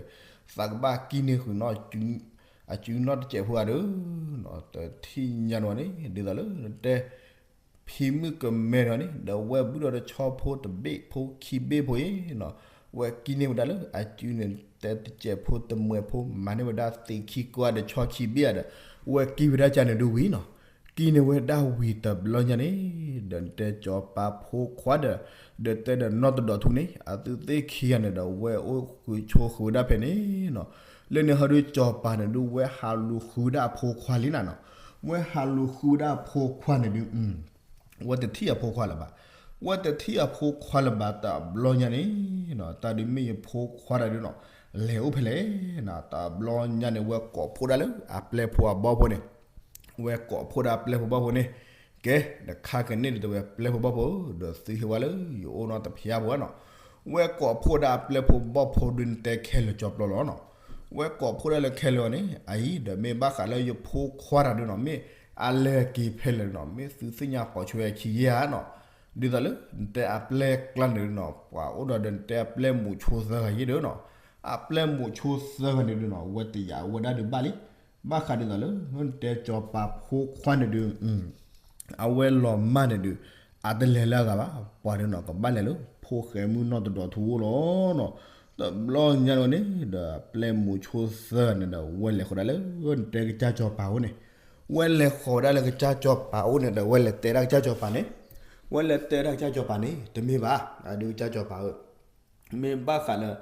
သးကဘၣ်ကံၣ်န့ၢ်ဃုာ်နီၢ် အစုနီၢ်တစဲးဖိဧါဒုနီၤ, တထံၣ်ညါန့ၣ်ဝဲန့ၣ် ဒ်သိးလၢနတဲ ဖံမုၣ်ကမဲထီၣ်န့ၣ် ဒီးဝဲဘုၣ်ဒီးတဆီဖိတဘ့ၣ်ဖိခံဘ့ၣ်ဖိအံၤနီၤ, ဝဲကံၣ်န့ၢ်ဝဲဒၣ်လၢအစုန့ၣ် တဲတစဲးဖိတမှဲၤဖိ မၤန့ၢ်ဝဲဒၣ်သ့ခံကွၢ်ဒီးဆီခံဘ့ၣ်ဧါဒီး ဝဲကံၣ်ဝဲဒၣ်ကၢ်န့ၣ်ဒုဝံၤနီၤ, ကံၣ်န့ၢ်ဝဲဒၣ်ဝံၤတဘျီညါန့ၣ် ဒီးနတဲကၠီၤပၤဖိခွါဒီး ဒီးတဲဒီးနီၢ်တဒီးထူန့ၣ် အသုသ့ၣ်ခံဂၤန့ၣ်ဒီး ဝဲအိၣ်ဃုာ်ဆိးဃုာ်ဝဲဒၣ်ဖဲန့ၣ်နီၤ, လၢန့ၣ်ဟီဒုကၠီၤပၤန့ၣ်ဒု ဝဲဟးလူၤဃုာ်ဝဲဒၣ်အဖိခွါလံနၤနီၤ, ဝဲဟးလူၤဃုာ်ဝဲဒၣ်အဖိခွါန့ၣ်ဒု ဝဲတထံၣ်အဖိခွါလၢၤဘၣ်, ဝဲတထံၣ်အဖိခွါလၢၤဘၣ်တဘျီညါန့ၣ်နီၤ, တၢ်ဒုးမ့ၢ်ယဖိခွါတၢ်ဒုနီၤ, လဲၤအိၣ်ဖဲလဲၣ်နီၤ, တဘျီညါန့ၣ် ဝဲကိးဖှိၣ်ဒၣ်လၢအပျဲၢ်ဖိအဘီဖိန့ၣ်, ဝဲကိးဖှိၣ်ဒၣ်အပျဲၢ်ဖိဘီဖိန့ၣ်, ကဲ နခါကန့ၢ်ဒုးတဲဝဲပျဲၢ်ဖိဘီဖိ ဒီးသုဟ့ၣ်ဝဲလၢယအိၣ်နီတဖျၢၣ်ဖိနီၤ, ဝဲကိးဖှိၣ်ဒၣ်အပျဲၢ်ဖိဘီဖိဒုနတဲခဲလၢာ်ကၠီပျီလီၤနီၤ, ဝဲကိးဖှိၣ်ဒၣ်လၢခဲလၢာ်အီၤန့ၣ် အအံၤ ဒီးမ့ၢ်ဘၣ်ဃးလၢယဖိခွါတၢ်ဒုနီၤ, မ့ၢ်အလဲၤက့ၤဖဲလဲၣ်နီၤ, မ့ၢ်သုသ့ၣ်ညါပိာ်ဆိဝဲခံယဲဧါနီၤ, ဒ်သိးလၢနတဲအပျဲၢ်ကျါန့ၣ်ဒုနီၤ, ပှၤအိၣ်ဒီးဒီးနတဲအပျဲၢ်မိၤဆိသၢဂၤယဲၢ်ဒုနီၤ, အပျဲၢ်မိၤဆိသၢဂၤန့ၣ်ဒုနီၤ, ဝဲတယာ်ဝဲဒၣ်ဒုဘၣ်လံ ဘၣ်ဃးဒ်သိးလၢ တဲစီၤပၤဖိခွါန့ၣ်ဒုး အဝဲလီၤမၢ်န့ၣ်ဒုး အတလဲၤလၢအဂၤဘၣ်, ပှၤဒုးနီၤ ကဘၣ်လဲၤလၢ ဖိၣ်ဃဲမုၣ်နီၢ်တဒီးထူအိၣ်လီၤနီၤ. တဘျီညါန့ၣ်န့ၣ်ဒီး ပျဲၢ်မိၤဆိသၢဂၤန့ၣ်ဒီး ဝဲလဲၤဃီၤဒၣ်လၢ တဲကစၢ်စီၤပၤအိၣ်န့ၣ်, ဝဲလဲၤဃီၤဝဲဒၣ်လၢကစၢ်စီၤပၤအိၣ်န့ၣ်ဒီး ဝဲလဲၤတဲဒၣ်ကစၢ်စီၤပၤန့ၣ်, ဝဲလဲၤတဲဒၣ်ကစၢ်စီၤပၤန့ၣ် တမ့ၢ်ဘၣ်, အဒုးကစၢ်စီၤပၤဧၢ မ့ၢ်ဘၣ်ဃးလၢ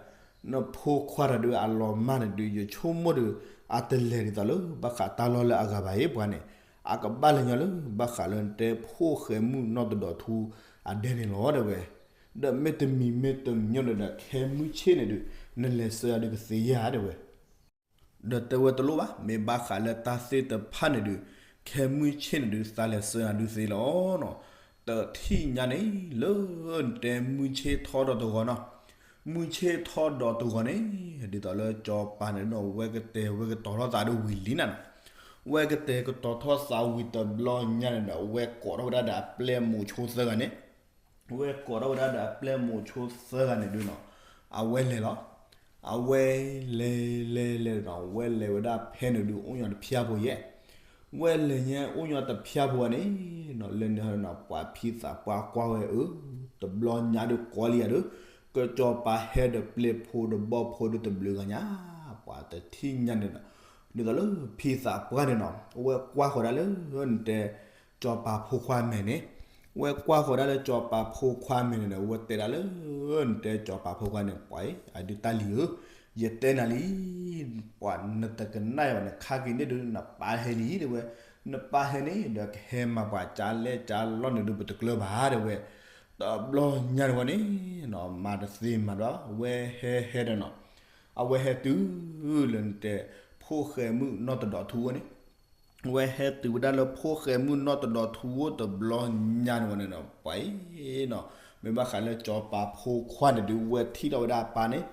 နဖိခွါတၢ်ဒုးအလီၤမၢ်န့ၣ်ဒုး ယဆိကမိၣ်ဒီး အတလဲၤဒ်သိးလၢ ဘၣ်ဃးတၢ်လီၢ်လၢအဂၤဘၣ်အံၤပှၤန့ၣ်, အကဘၣ်လဲၤညီလၢ ဘၣ်ဃးလၢနတဲဖိၣ်ဃဲမုၣ်နီၢ်တဒီးထူအဒဲန့ၣ်လီၤ တဲဝဲ. ဒီးမ့တမံၤမ့တမံၤန့ၣ်ဒီး ခဲမုၢ်ဆ့ၣ်န့ၣ်ဒုး နလဲၤဆှၢအဒုးကသ့ဧါ တဲဝဲ. ဒီးတဲဝဲတလိၣ်ဘၣ်, မ့ၢ်ဘၣ်ဃးလၢတၢ်သ့ၣ်တဖၣ်န့ၣ်ဒုး ခဲမုၢ်ဆ့ၣ်န့ၣ်ဒုး သးလဲၤဆှၢအဒုးသ့လီၤ. တထံၣ်ညါန့ၣ် လၢနတဲမုၢ်ဆ့ၣ်ထီၣ်ဒီးတဂီၤနီၤ, မုၢ်ဆ့ၣ်ထီၣ်ဒီးတဂီၤန့ၣ် ဒ်သိးလၢစီၤပၤန့ၣ်ဒီး ဝဲကတဲာ်ဝဲကတီၤထီၣ်သးဒုးဝံၤလံနၤနီၤ, ဝဲကတဲာ်ကတီၤထီၣ်သးဝံၤတဘျီညါန့ၣ်ဒီး ဝဲကိးထီၣ်ဝဲဒၣ်ဒီးအပျဲၢ်မိၤဆိသၢဂၤန့ၣ် ဝဲကိးထီၣ်ဝဲဒၣ်ဒီးအပျဲၢ်မိၤဆိသၢဂၤန့ၣ်ဒုးနီၤ, အဝဲလဲၤလီၤ. အဝဲလဲၤလဲၤလဲၤနီၤ, ဝဲလဲၤဝဲဒၣ်ဖဲန့ၣ်ဒုး အိၣ်ညီတဖၠၣ်ဖိယဲၢ်, ဝဲလဲၤညါအိၣ်ညီတဖၠၣ်ဖိန့ၣ်နီၤ, လၢန့ၣ်နီၤ ပှၤဖံးသးပှၢ်ကွၢ်ဝဲအၢ, တဘျီညါဒုးကီလံယၤဒုး, ကစီၤပၤဟဲဒီးပျဲၢ်ဖိဒီးဘီၣ်ဖိဒုးတဘျုးဂၤညါ, ပှၤတထံၣ်ညါန့ၣ်နီၤ, ဒ်သိးလၢဖံးသးပှၢ်န့ၣ်နီၤ, ဝဲကွၢ်ဃီၤဒၣ်လၢ နတဲ စီၤပၤဖိခွါမဲာ်န့ၣ်, ဝဲကွၢ်ဃီၤဒၣ်လၢစီၤပၤဖိခွါမဲာ်န့ၣ်ဒီး ဝဲတဲဒၣ်လၢ နတဲစီၤပၤဖိခွါန့ၣ် ပှၤအံၤ အဒုးတၢ်လံၤဧၢ, ယတဲနၤလံ, ပှၤနတကနၣ်ယၤဘၣ် နခါက့ၤန့ၣ်ဒုး နပၢ်ဟဲလံ တဲဝဲ, နပၢ်ဟဲန့ၣ်ဒီး ကဟဲမၤပှၤကၢလဲၢ်ကၢလီၢ်န့ၣ်ဒုး ပတကျၢၤဘၣ် တဲဝဲ, တဘျီညါန့ၣ်ဝဲန့ၣ်နီၤ မၤတသ့မၤတဘၣ် ဝဲဟဲဟဲဒီးနီၤ, အဝဲဟဲတုၤလၢနတဲ ဖိၣ်ဃဲမုၣ်နီၢ်တဒီးထူဝဲန့ၣ် ဝဲဟဲတုၤဝဲဒၣ်လၢဖိၣ်ဃဲမုၣ်နီၢ်တဒီးထူအိၣ်တဘျီညါန့ၣ်ဝဲန့ၣ်ဒီး ပှၤအံၤနီၤ, မ့ၢ်ဘၣ်ဃးလၢစီၤပၤဖိခွါန့ၣ်ဒုး ဝဲထံၣ်ထီၣ်ဝဲဒၣ်အပၢ်န့ၣ်,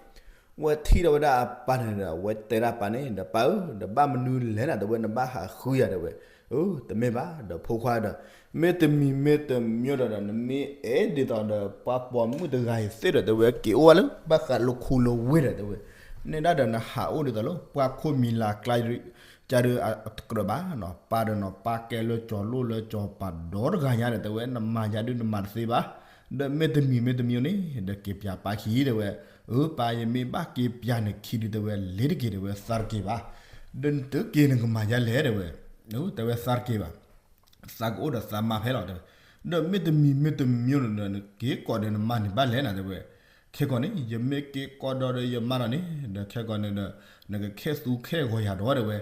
ဝဲထံၣ်ထီၣ်ဝဲဒၣ်အပၢ်န့ၣ်ဒီး ဝဲတဲဒၣ်ပၢ်န့ၣ်ဒီး ပၢ်ဧၢ, ဒီးဘၣ်မနုၤလဲၣ်နၤ တဲဝဲ နဘၣ်ဟးဃုယၤ တဲဝဲ, အၢ တမ့ၢ်ဘၣ် ဒီးဖိခွါဒီး မ့တမံၤမ့တမံၤဒီး နမ့ၢ်အဲၣ်ဒ်သိးဒီး ပှၤပိာ်မုၣ်တဂၤအံၤသ့ဒီး တဲဝဲ က့ၤအိၣ်ဝဲလၢ ဘၣ်ဃးလၢခူလၢဝ့ၢ်ဒီး တဲဝဲ, န့ၣ်ဒၣ်ဒီးနဟးအိၣ်ဒ်သိးလၢ ပှၤခိၣ်မံၤလၤကျါ ကဒုးအတကြၢးဘၣ်နီၤ, ပၢ်ဒီးနီၤ ပၢ်ကဲလၢစီၤလိၣ်လၢစီၤပၤဒီတဂၤညါဒီး တဲဝဲ နမၤယၤဒုးနမၤတသ့ဘၣ်, ဒီးမ့တမံၤမ့တမံၤန့ၣ် ဒီးက့ၤပၠးပၢ်ခံ တဲဝဲ, အၢ ပၢ် ယမ့ၢ်ဘၣ်က့ၤပၠးနခံဒုး တဲဝဲ လ့ၤတက့ၤ တဲဝဲ သးတက့ၤဘၣ်, ဒီးနတက့ၤနကမၤယၤလဲၣ် တဲဝဲ, တဲဝဲသးတက့ၤဘၣ် သးကအိၣ်ဒီးသးမါဖဲလီၤ တဲဝဲ, ဒီးမ့တမံၤမ့တမံၤန့ၣ်ဒီး နက့ၤကိးဒီးနမါန့ၣ်ဘၣ်လဲၣ်နၤ တဲဝဲ, ခဲကီးန့ၣ် ယမ့ၢ်က့ၤကိးဒီးဒီးယမါဒီးန့ၣ် ဒီးခဲကီးန့ၣ်ဒီး နကခဲသူခဲဂီၤယၤဒီး တဲဝဲ,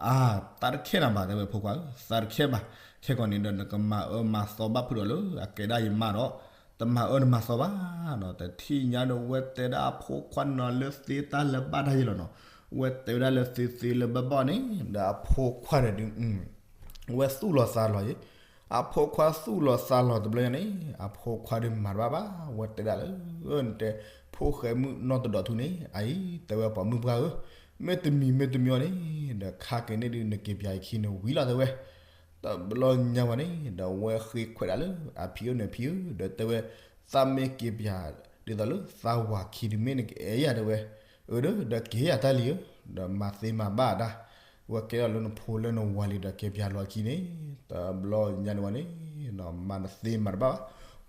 အါ သးတခဲနၤဘၣ် တဲဝဲ ဖိခွါဧၢ သးတခဲဘၣ်, ခဲကီးန့ၣ်ဒီး နကမၤအၢမၤသီဘၣ်ဖုးဒီးလၢအကဲဒၣ်ယမါဒီး တမၤအၢတမၤသီဘၣ်နီၤ, တထံၣ်ညါဒီးဝဲတဲဒၣ်အဖိခွါန့ၣ်နီၤ လၢသ့တၢ်လၢဘၣ်တၢ်ယဲလီၤနီၤ, ဝဲတဲဝဲဒၣ်လၢသ့သ့လၢဘၣ်ဘၣ်န့ၣ် ဒီးအဖိခွါန့ၣ်ဒုး ဝဲသူၣ်လီၤသးလီၤယဲ, အဖိခွါသူၣ်လီၤသးလီၤတဘျီညါန့ၣ် အဖိခွါဒုးမၤတဘၣ်ဘၣ်, ဝဲတဲဒၣ်လၢ နတဲ ဖိၣ်ဃဲမုၣ်နီၢ်တဒီးထူန့ၣ် အအံၤ တဲဝဲ ပှၤမုၣ်ပှၢ်ဧၢ, မ့တမံၤမ့တမံၤအံၤန့ၣ် ဒီးခါက့ၤန့ၣ်ဒုး နက့ၤပၠးအခံန့ၣ်ဝံၤလီၤ တဲဝဲ, တဘျီညါဝဲန့ၣ် ဒီးဝဲဃ့ခွဲးဒၣ်လၢအဖံအိၣ်န့ၣ် ဖံဧၢ, ဒီးတဲဝဲ သးမ့ၢ်က့ၤပၠး ဒ်သိးလၢသးဝၤခံဒုး မ့ၢ်နကအဲၣ်ယၤ တဲဝဲ, အၢ ဒီး ဒီးက့ၤယၤတၢ်လံဧၢ, ဒီးမၤသ့မၤဘၣ်တၢ်, ဝဲကဲထီၣ်လၢနဖိလၢနဝၤလံဒီး က့ၤပၠးလီၤအခံန့ၣ် တဘျီညါန့ၣ်ဝဲန့ၣ် မၤတသ့မၤတဘၣ်ဘၣ်,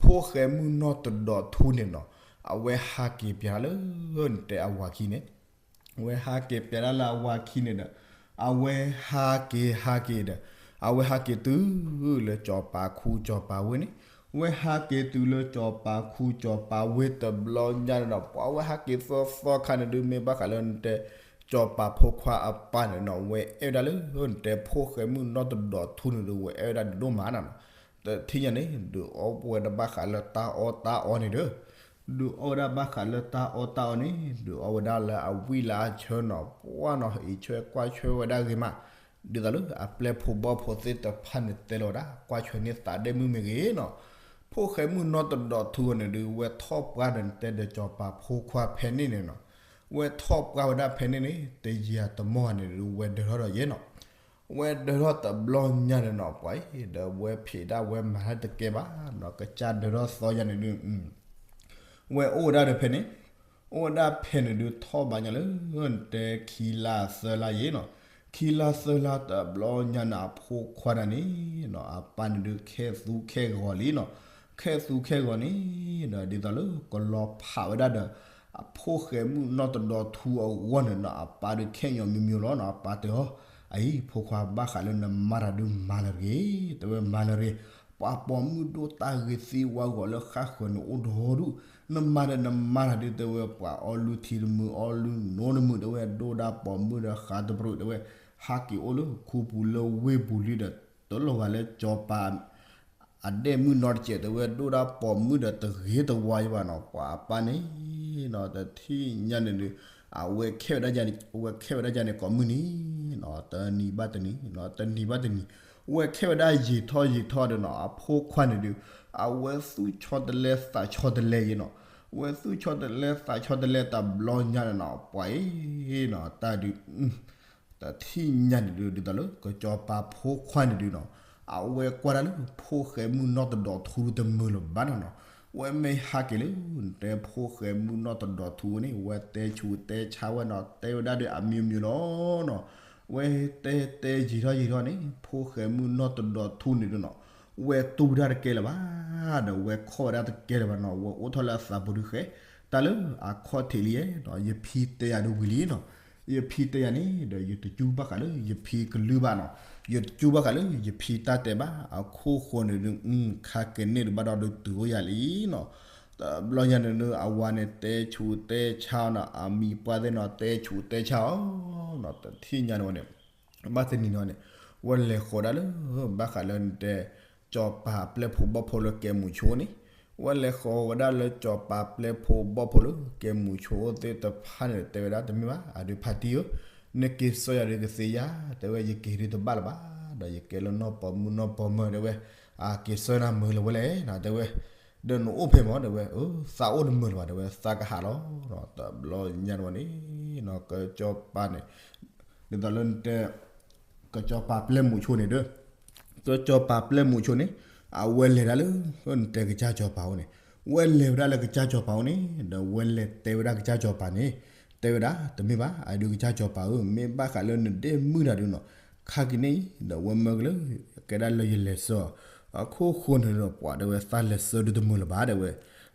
ဖိၣ်ဃဲမုၣ်နီၢ်တဒီးထူန့ၣ်နီၤ, အဝဲဟးက့ၤပၠးလၢ နတဲအဝၤခံန့ၣ် ဝဲဟးက့ၤပၠးဒၣ်လၢအဝၤခံန့ၣ်ဒီး အဝဲဟးက့ၤဟးက့ၤဒီး အဝဲဟးက့ၤတုၤလၢစီၤပၤခူစီၤပၤဝ့ၢ်န့ၣ်, ဝဲဟးက့ၤတုၤလၢစီၤပၤခူစီၤပၤဝ့ၢ်တဘျီညါန့ၣ်ဒီး ပှၤဝဲဟးက့ၤသီသီခါန့ၣ်ဒုး မ့ၢ်ဘၣ်ဃးလၢနတဲ စီၤပၤဖိခွါအပၢ်န့ၣ်နီၤ ဝဲအဲၣ်ဝဲဒၣ်လၢ နတဲဖိၣ်ဃဲမုၣ်နီၢ်တဒီးထူန့ၣ်ဒီး ဝဲအဲၣ်ဝဲဒၣ်ဒိၣ်မးနၤနီၤ, တထံၣ်ညါန့ၣ် ဒုးအီၣ်ဝဲဒၣ်ဘၣ်ဃးလၢတၢ်အီၣ်တၢ်အီန့ၣ်ဒီး ဒုးအီၣ်ဝဲဒၣ်ဘၣ်ဃးလၢတၢ်အီၣ်တၢ်အီန့ၣ် ဒုးအီၣ်ဝဲဒၣ်လၢအဝံၣ်လၢအဆၢနီၤ ပှၢ်နီၤ အံးဆၢကွၢ်ဆၢဝဲဒၣ်ဂ့ၤမး, ဒ်သိးလၢအပျဲၢ်ဖိဘီၣ်ဖိသ့ၣ်တဖၣ်န့ၣ်တဲလီၤဝဲဒၣ် ကွၢ်ဆၢန့ၢ်သးဒဲမုၣ်မ့ၢ်ဂ့ၤနီၤ, ဖိၣ်ဃဲမုၣ်နီၢ်တဒီးထူအီၤန့ၣ်ဒုး ဝဲထီၣ်ပှၢ်ဒီးနတဲဒီးစီၤပၤဖိခွါဖဲန့ၣ်န့ၣ်နီၤ, ဝဲထီၣ်ပှၢ်ဝဲဒၣ်ဖဲန့ၣ်န့ၣ် တယံာ်တမီၢ်န့ၣ်ဒုး ဝဲဒၢးထီၣ်ဒီးယဲနီၤ ဝဲဒၢးထီၣ်တဘျီညါန့ၣ်နီၤ ပှၤအံၤ ဒီးဝဲဖံးဒၣ်ဝဲမၤတၢ်တကဲဘၣ်နီၤ ကစၢ်ဒၢးထီၣ်သီယါန့ၣ်ဒုး ဝဲအိၣ်ဝဲဒၣ်ဒီးဖဲန့ၣ်, အိၣ်ဝဲဒၣ်ဖဲန့ၣ်ဒုး ထီၣ်ဘးညါလၢ နတဲခံလါသၢလါယဲနီၤ, ခံလါသၢလါတဘျီညါန့ၣ် အဖိခွါတဂၤန့ၣ်နီၤ အပၢ်န့ၣ်ဒုးခဲသူခဲဂီၤလံနီၤ, ခဲသူခဲဂီၤန့ၣ်ဒီး ဒ်သိးလၢကလီၤဖးဝဲဒၣ်ဒီး အဖိၣ်ဃဲမုၣ်နီၢ်တဒီးထူအဂီၢ်န့ၣ်နီၤ အပၢ်ဒုးခဲညီမံၤမံၤလီၤနီၤ. အပၢ်တဲအီၤ, အအံၤ ဖိခွါ ဘၣ်ဃးလၢနမါတၢ်ဒုးမၤလၢၤတဂ့ၤ, တဲဝဲမၤလၢၤတဂ့ၤ, ပှၤပိာ်မုၣ်ဒိၣ်တၢ်ဂ့ၤသ့ဝါဂီၤလၢဃၣ်ဃၢၤန့ၣ်အိၣ်ဒီဒူၣ်, နမၤဒီးနမါတၢ်ဒုး တဲဝဲ ပှၤအီလုၢ်ထံတမုာ် အီလုၢ်နိတမုာ် တဲဝဲ ဒိၣ်ဒၣ်ပိာ်မုၣ်ဒီးဃးတပရူး တဲဝဲ ဟးက့ၤအိၣ်လၢခူပူၤလၢဝ့ၢ်ပူၤလံဒီး တလိၣ်ဂၤလၢစီၤပၤ အဒဲၣ်မုၣ်နီတစဲး တဲဝဲ ဒိၣ်ဒၣ်ပိာ်မုၣ်ဒီးတဂ့ၤတဝါယဘၣ်နီၤ. ပှၤအပၢ်န့ၣ်နီၤ တထံၣ်ညါန့ၣ်ဒုး အဝဲခဲဝဲဒၣ်ယၤန့ၣ် အဝဲခဲဝဲဒၣ်ယၤန့ၣ်ကိးမုၢ်နံၤနီၤ တနံၤဘၣ်တနံၤနီၤ တနံၤဘၣ်တနံၤ ဝဲခဲဝဲဒၣ်ယံာ်ထီၣ်ယံာ်ထီၣ်ဒီးနီၤ အဖိခွါန့ၣ်ဒုး အဝဲသူၣ်ဆီတလဲသးဆီတလဲယဲနီၤ. ဝဲသူၣ်ဆီတလဲသးဆီတလဲတဘျီညါန့ၣ်နီၤ ပှၤအံၤနီၤ တၢ်ဒုး တထံၣ်ညါန့ၣ်ဒုး ဒ်သိးလၢကစီၤပၤဖိခွါန့ၣ်ဒုးနီၤ အဝဲကွၢ်ဒၣ်လၢဖိၣ်ဃဲမုၣ်နီၢ်တဒီးထူတမုာ်လၢၤဘၣ်နီၤနီၤ. ဝဲမ့ၢ်ဟးက့ၤလၢ နတဲဖိၣ်ဃဲမုၣ်နီၢ်တဒီးထူန့ၣ် ဝဲတဲဆူးတဲဆါဝဲနီၤ တဲဝဲဒၣ်ဒုးအမံၤမံၤလီၤနီၤ. ဝဲတဲတဲယံာ်ထီၣ်ယံာ်ထီၣ်န့ၣ် ဖိၣ်ဃဲမုၣ်နီၢ်တဒီးထူန့ၣ်ဒုးနီၤ ဝဲတူၢ်ဝဲဒၣ်တကဲလၢၤဘၣ် ဒီးဝဲခီၣ်ဝဲဒၣ်တကဲလၢၤဘၣ်နီၤ. ဝဲအိၣ်ထီၣ်လၢအသးပူၤဒုးဃဲ တၢ်လၢအခီၣ်ထံးလံယဲနီၤ ယဖံတဲယၤဒုးဝံၤလံနီၤ. ယဖံတဲယၤန့ၣ်ဒီး ယတစူၢ်ဘၣ်ဃးလၢယဖံကလုၢ်ဘၣ်နီၤ. ယတစူၢ်ဘၣ်ဃးလၢယဖံတၢ်တဲဘၣ် အခိၣ်ဃိန့ၣ်ဒုး ခါက့ၤန့ၢ်ဒုးဘၣ်ဒီးဒုးတုၤအိၣ်ယၤလံနီၤ. တဘျီညါန့ၣ်ဒုး အဝၤန့ၣ်တဲဆူးတဲဆါနီၤ အမံၤပှၢ်သ့ၣ်နီၤ တဲဆူးတဲဆါအီၤနီၤ တထံၣ်ညါန့ၣ်ဝဲန့ၣ် ဘၣ်တနံၤန့ၣ်န့ၣ် ဝဲလဲၤဃီၤဒၣ်လၢ ဘၣ်ဃးလၢနတဲ စီၤပၤပျဲၢ်ဖိဘီၣ်ဖိလၢကဲမူးဆိန့ၣ် ဝဲလဲၤဃီၤဝဲဒၣ်လၢစီၤပၤပျဲၢ်ဖိဘီၣ်ဖိလၢကဲမူးဆိသ့ၣ်တဖၣ်န့ၣ် တဲဝဲဒၣ်တမ့ၢ်ဘၣ် အဒုးဖါတံၢ်ဧၢ, နက့ၤဆှၢယၤဒုးကသ့ဧါ, တဲဝဲယက့ၤဒုးတဘၣ်လၢၤဘၣ်, ဒီးယကဲလၢနီၢ်ပိာ်မုၣ်နီၢ်ပိာ်မၢၢ် တဲဝဲ, အက့ၤဆှၢနၤမုာ်လၢၤဝဲလဲၣ်, တဲဝဲ, ဒီးနအိၣ်ဖဲမၢ တဲဝဲ, သးအိၣ်တမုာ်လၢၤဘၣ် တဲဝဲ, သးကဟးလီၤ, တဘျီညါန့ၣ်ဝဲန့ၣ်, ကစီၤပၤန့ၣ် ဒ်သိးလၢနတဲ ကစီၤပၤပျဲၢ်မူးဆိန့ၣ်ဒီး, ကစီၤပၤပျဲၢ်မူးဆိန့ၣ်, အဝဲလဲၤဒၣ်လၢ နတဲကစၢ်စီၤပၤအိၣ်န့ၣ်, ဝဲလဲၤဝဲဒၣ်လၢကစၢ်စီၤပၤအိၣ်န့ၣ်, ဒီးဝဲလဲၤတဲဝဲဒၣ်ကစၢ်စီၤပၤန့ၣ်, တဲဝဲဒၣ် တမ့ၢ်ဘၣ် အဒုးကစၢ်စီၤပၤဧၢ, မ့ၢ်ဘၣ်ဃးလၢနဒဲၣ်မုၣ်တၢ်ဒုးနီၤ, ခါက့ၤန့ၣ် ဒီးဝဲမၢကလၢ ကဲဒၣ်လၢယလဲၤဆှၢအီၤ, အခိၣ်ဃိန့ၣ်ဒီး ပှၤတဲဝဲသးလဲၤဆှၢဒုးတမုာ်လၢၤဘၣ် တဲဝဲ,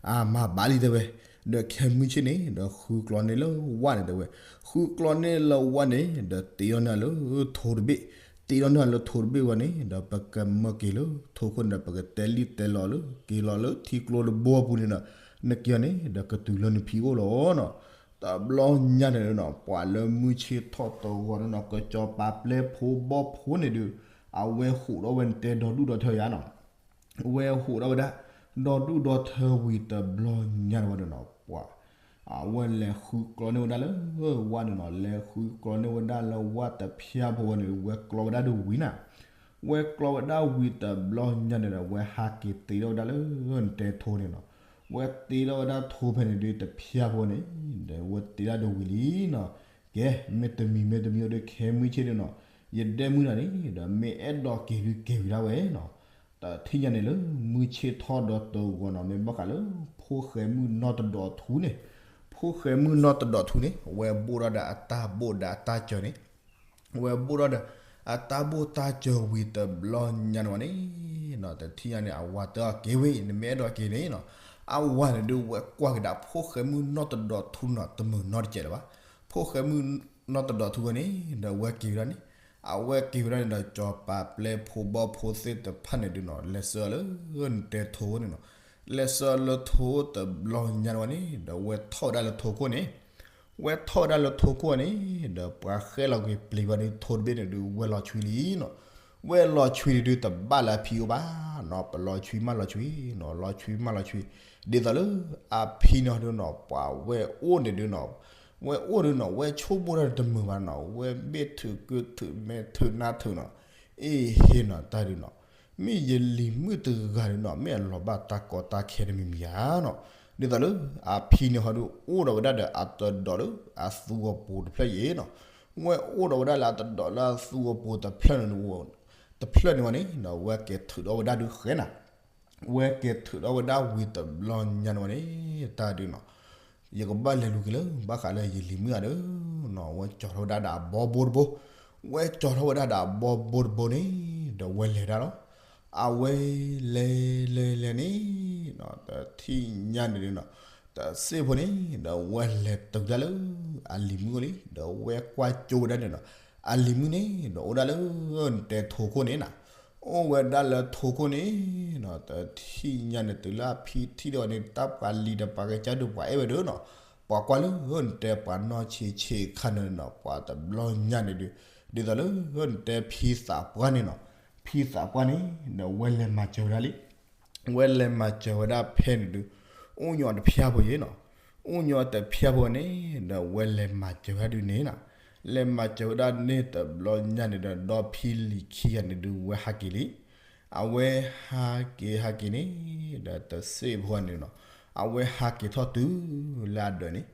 အမၤဘၣ်လံ တဲဝဲ, ဒီးခဲမုၢ်ဆ့ၣ်န့ၣ် ဒီးဃုကျီန့ၢ်လၢဝၣ်န့ၣ် တဲဝဲ, ဃုကျီန့ၢ်လၢဝၣ်န့ၣ် ဒီးတ့ထီၣ်န့ၢ်လၢထိတဘ့ၣ်, တ့ထီၣ်န့ၢ်လၢထိတဘ့ၣ်ဝဲန့ၣ် ဒီးပကမၢက့ၤလၢထိခိၣ်န့ၣ် ဒီးပကတဲလံၣ်တဲလီၤလၢ က့ၤလီၤလၢထံကျိတဘိအပူၤန့ၣ်ဒီး, နက့ၤအီၤန့ၣ် ဒီးကတုၤလၢနဖံအိၣ်လီၤနီၤ. တဘျီညါန့ၣ်နီၤ ပှၤလၢမုၢ်ဆ့ၣ်ထီၣ်တဂီၤန့ၣ်နီၤ ကစီၤပၤပျဲၢ်ဖိဘီၣ်ဖိန့ၣ်ဒီး, အဝဲဟူးထီၣ်ဝဲနတဲဒီဒူၣ်ဒီထၢယါနီၤ ဝဲဟူးထီၣ်ဝဲဒၣ် ဒီဒူၣ်ဒီထၢဝံၤတဘျီညါန့ၣ်ဝဲန့ၣ်နီၤ ပှၤ အဝဲလဲၤဃုကျီန့ၢ်ဝဲဒၣ်လၢဝၣ်န့ၣ်နီၤ, လဲၤဃုကျီန့ၢ်ဝဲဒၣ်လၢဝၣ်တဖၠၣ်ဖိဝဲန့ၣ် ဝဲကျီဝဲဒၣ်ဒုးဝံၤနၤ, ဝဲကျီဝဲဒၣ်ဝံၤတဘျီညါန့ၣ်ဒီး ဝဲဟးက့ၤတ့ထီၣ်ဝဲဒၣ်လၢနတဲထိန့ၣ်နီၤ, ဝဲတ့ထီၣ်ဝဲဒၣ်ထိဖဲန့ၣ်ဒီးတဖၠၣ်ဖိန့ၣ် ဒီးဝဲတ့ဒၣ်ဒုးဝံၤလံနီၤ, ကဲ မ့တမံၤမ့တမံၤအိၣ်ဒီး ခဲမုၢ်ဆ့ၣ်ဒီးနီၤ, ယဒဲမုၣ်တၢ်န့ၣ် ဒီးမ့ၢ်အဲၣ်ဒိးက့ၤဒုးက့ၤဝံၤဒၣ်ဝဲနီၤ တထံၣ်ညါန့ၣ်လၢ မုၢ်ဆ့ၣ်ထီၣ်ဒီးတဂီၤနီၤ မ့ၢ်ဘၣ်ဃးလၢ ဖိၣ်ဃဲမုၣ်နီၢ်တဒီးထူန့ၣ်, ဖိၣ်ဃဲမုၣ်နီၢ်တဒီးထူန့ၣ် ဝဲဘိၣ်ထီၣ်ဒီးအတၢ်ဘိၣ်ဒီးအတၢ်စၢၤန့ၣ်, ဝဲဘိၣ်ထီၣ်ဒီး အတၢ်ဘိၣ်တၢ်စၢၤဝံၤတဘျီညါန့ၣ်ဝဲန့ၣ်, တထံၣ်ညါန့ၣ် အဝၤတဲအီၤက့ၤဝဲ နမ့ၢ်အဲၣ်ဒိးက့ၤန့ၣ်နီၤ, အဝၤန့ၣ်ဒုးဝဲကွၢ်ကဒါ ဖိၣ်ဃဲမုၣ်နီၢ်တဒီးထူနီၤ တမုာ်နီတစဲးလၢၤဘၣ်, ဖိၣ်ဃဲမုၣ်နီၢ်တဒီးထူဝဲန့ၣ် ဒီးဝဲက့ၤဝဲဒၣ်န့ၣ်, အဝဲက့ၤဝဲဒၣ်န့ၣ်ဒီး စီၤပၤပျဲၢ်ဖိဘီၣ်ဖိသ့ၣ်တဖၣ်န့ၣ်ဒုးနီၤ လဲၤဆှၢအီၤလၢနတဲထိန့ၣ်နီၤ, လဲၤဆှၢအီၤလၢထိတဘျီညါန့ၣ်ဝဲန့ၣ် ဒီးဝဲထီၣ်ဝဲဒၣ်လၢထိခိၣ်န့ၣ်, ဝဲထီၣ်ဝဲဒၣ်လၢထိခိၣ်န့ၣ် ဒီးပှၤဃဲလီၤကွံာ်ပျံၤဝဲဒၣ်ထိတဘ့ၣ်န့ၣ်ဒုး ဝဲလီၤဆွံလံနီၤ, ဝဲလီၤဆွံန့ၣ်ဒုးတဘၣ်လၢအဖံအိၣ်ဘၣ်နီၤ, ပလီၤဆွံမးလီၤဆွံ, လီၤဆွံမးလီၤဆွံ, ဒ်သိးလၢအဖံန့ၣ်ဒုးနီၤ ပှၤဝဲအိၣ်န့ၣ်ဒုးနီၤ, ဝဲအိၣ်ဒုးနီၤ ဝဲဆိကမိၣ်တၢ်တမုာ်ဘၣ်နီၤ, ဝဲဘ့ၣ်ထုးကုထုးမဲာ်ထုးနါထုးနီၤ, အ့ၣ်ဟ့နီၤ တၢ်ဒုးနီၤ, မ့ၢ်ယလံၤမုၣ်တဂၤဒုးနီၤ မ့ၢ်အလီၤဘၣ်တၢ်ကီတၢ်ခဲတမံၤမံၤဧါနီၤ, ဒ်သိးလၢအဖံန့ၣ်ဟီဒုး အိၣ်ဒီးဝဲဒၣ်ဒီးအတဒီးလၢအသူအပူၤတဖျၢၣ်အံၤနီၤ, ဝဲအိၣ်ဒီးဝဲဒၣ်လၢအတဒီးလၢအသူအပူၤတဖျၢၣ်န့ၣ်, တဖျၢၣ်န့ၣ်ဝဲန့ၣ်ဒီး ဝဲက့ၤထုးထီၣ်ဝဲဒၣ်ဒုးဃဲနၤ, ဝဲက့ၤထုးထီၣ်ဝဲဒၣ်ဝံၤတဘျီညါန့ၣ်ဝဲန့ၣ် တၢ်ဒုးနီၤ ယကဘၣ်လဲၤလူၤက့ၤလၢ ဘၣ်ဃးလၢယလံၤမုၣ်ဧါဒီးနီၤ, ဝဲကၠီထီၣ်ဝဲဒၣ်ဒီးအဘီဘိတဘိ, ဝဲကၠီၤထီၣ်ဝဲဒၣ်ဒီးအဘီဘိတဘိန့ၣ် ဒီးဝဲလဲၤဒၣ်လီၤ. အဝဲလဲၤလဲၤလဲၤန့ၣ် တထံၣ်ညါန့ၣ်ဒုးနီၤ တစ့ၣ်ဖိန့ၣ် ဒီးဝဲလဲၤတုၤဒၣ်လၢ အလံၤမုၣ်အိၣ်လံ ဒီးဝဲကွၢ်ကၠိဝဲဒၣ်န့ၣ်နီၤ အလံၤမုၣ်န့ၣ် ဒီးအိၣ်ဒၣ်လၢ နတဲထိခိၣ်န့ၣ်နီၤ အိၣ်ဝဲဒၣ်လၢထိခိၣ်န့ၣ်နီၤ တထံၣ်ညါန့ၣ် တုၤလၢအဖံထံၣ်ဒီးန့ၣ် တၢ်ပှၤလံၤဒီးပှၤကစၢ်ဒုးပှၤအဲၣ်ဝဲဒုးနီၤ ပှၤကွၢ်လၢ နတဲပှၤနီၢ်ဆံးဆံးခါန့ၣ်နီၤ ပှၤတဘျီညါန့ၣ်ဒုး ဒ်သိးလၢ နတဲဖံသးပှၢ်န့ၣ်နီၤ ဖံသးပှၢ်န့ၣ် ဒီးဝဲလဲၤမၤစၢၤဝဲဒၣ်လံ ဝဲလဲၤမၤစၢၤဝဲဒၣ်ဖဲန့ၣ်ဒုး အိၣ်ညီတဖျၢၣ်ဖိယဲနီၤ အိၣ်ညီတဖျၢၣ်ဖိန့ၣ် ဒီးဝဲလဲၤမၤစၢၤဝဲဒၣ်ဒုးန့ၣ်နီၤ လဲၤမၤစၢၤဝဲဒၣ်န့ၣ်တဘျီညါန့ၣ်ဒီး ဒီဖံလံၤခံဂၤန့ၣ်ဒုး ဝဲဟးက့ၤလံ အဝဲဟးက့ၤဟးက့ၤန့ၣ် ဒီးတစ့ၣ်ဖိန့ၣ်နီၤ အဝဲဟးက့ၤထီၣ်တုၤလၢအဒၢးန့ၣ်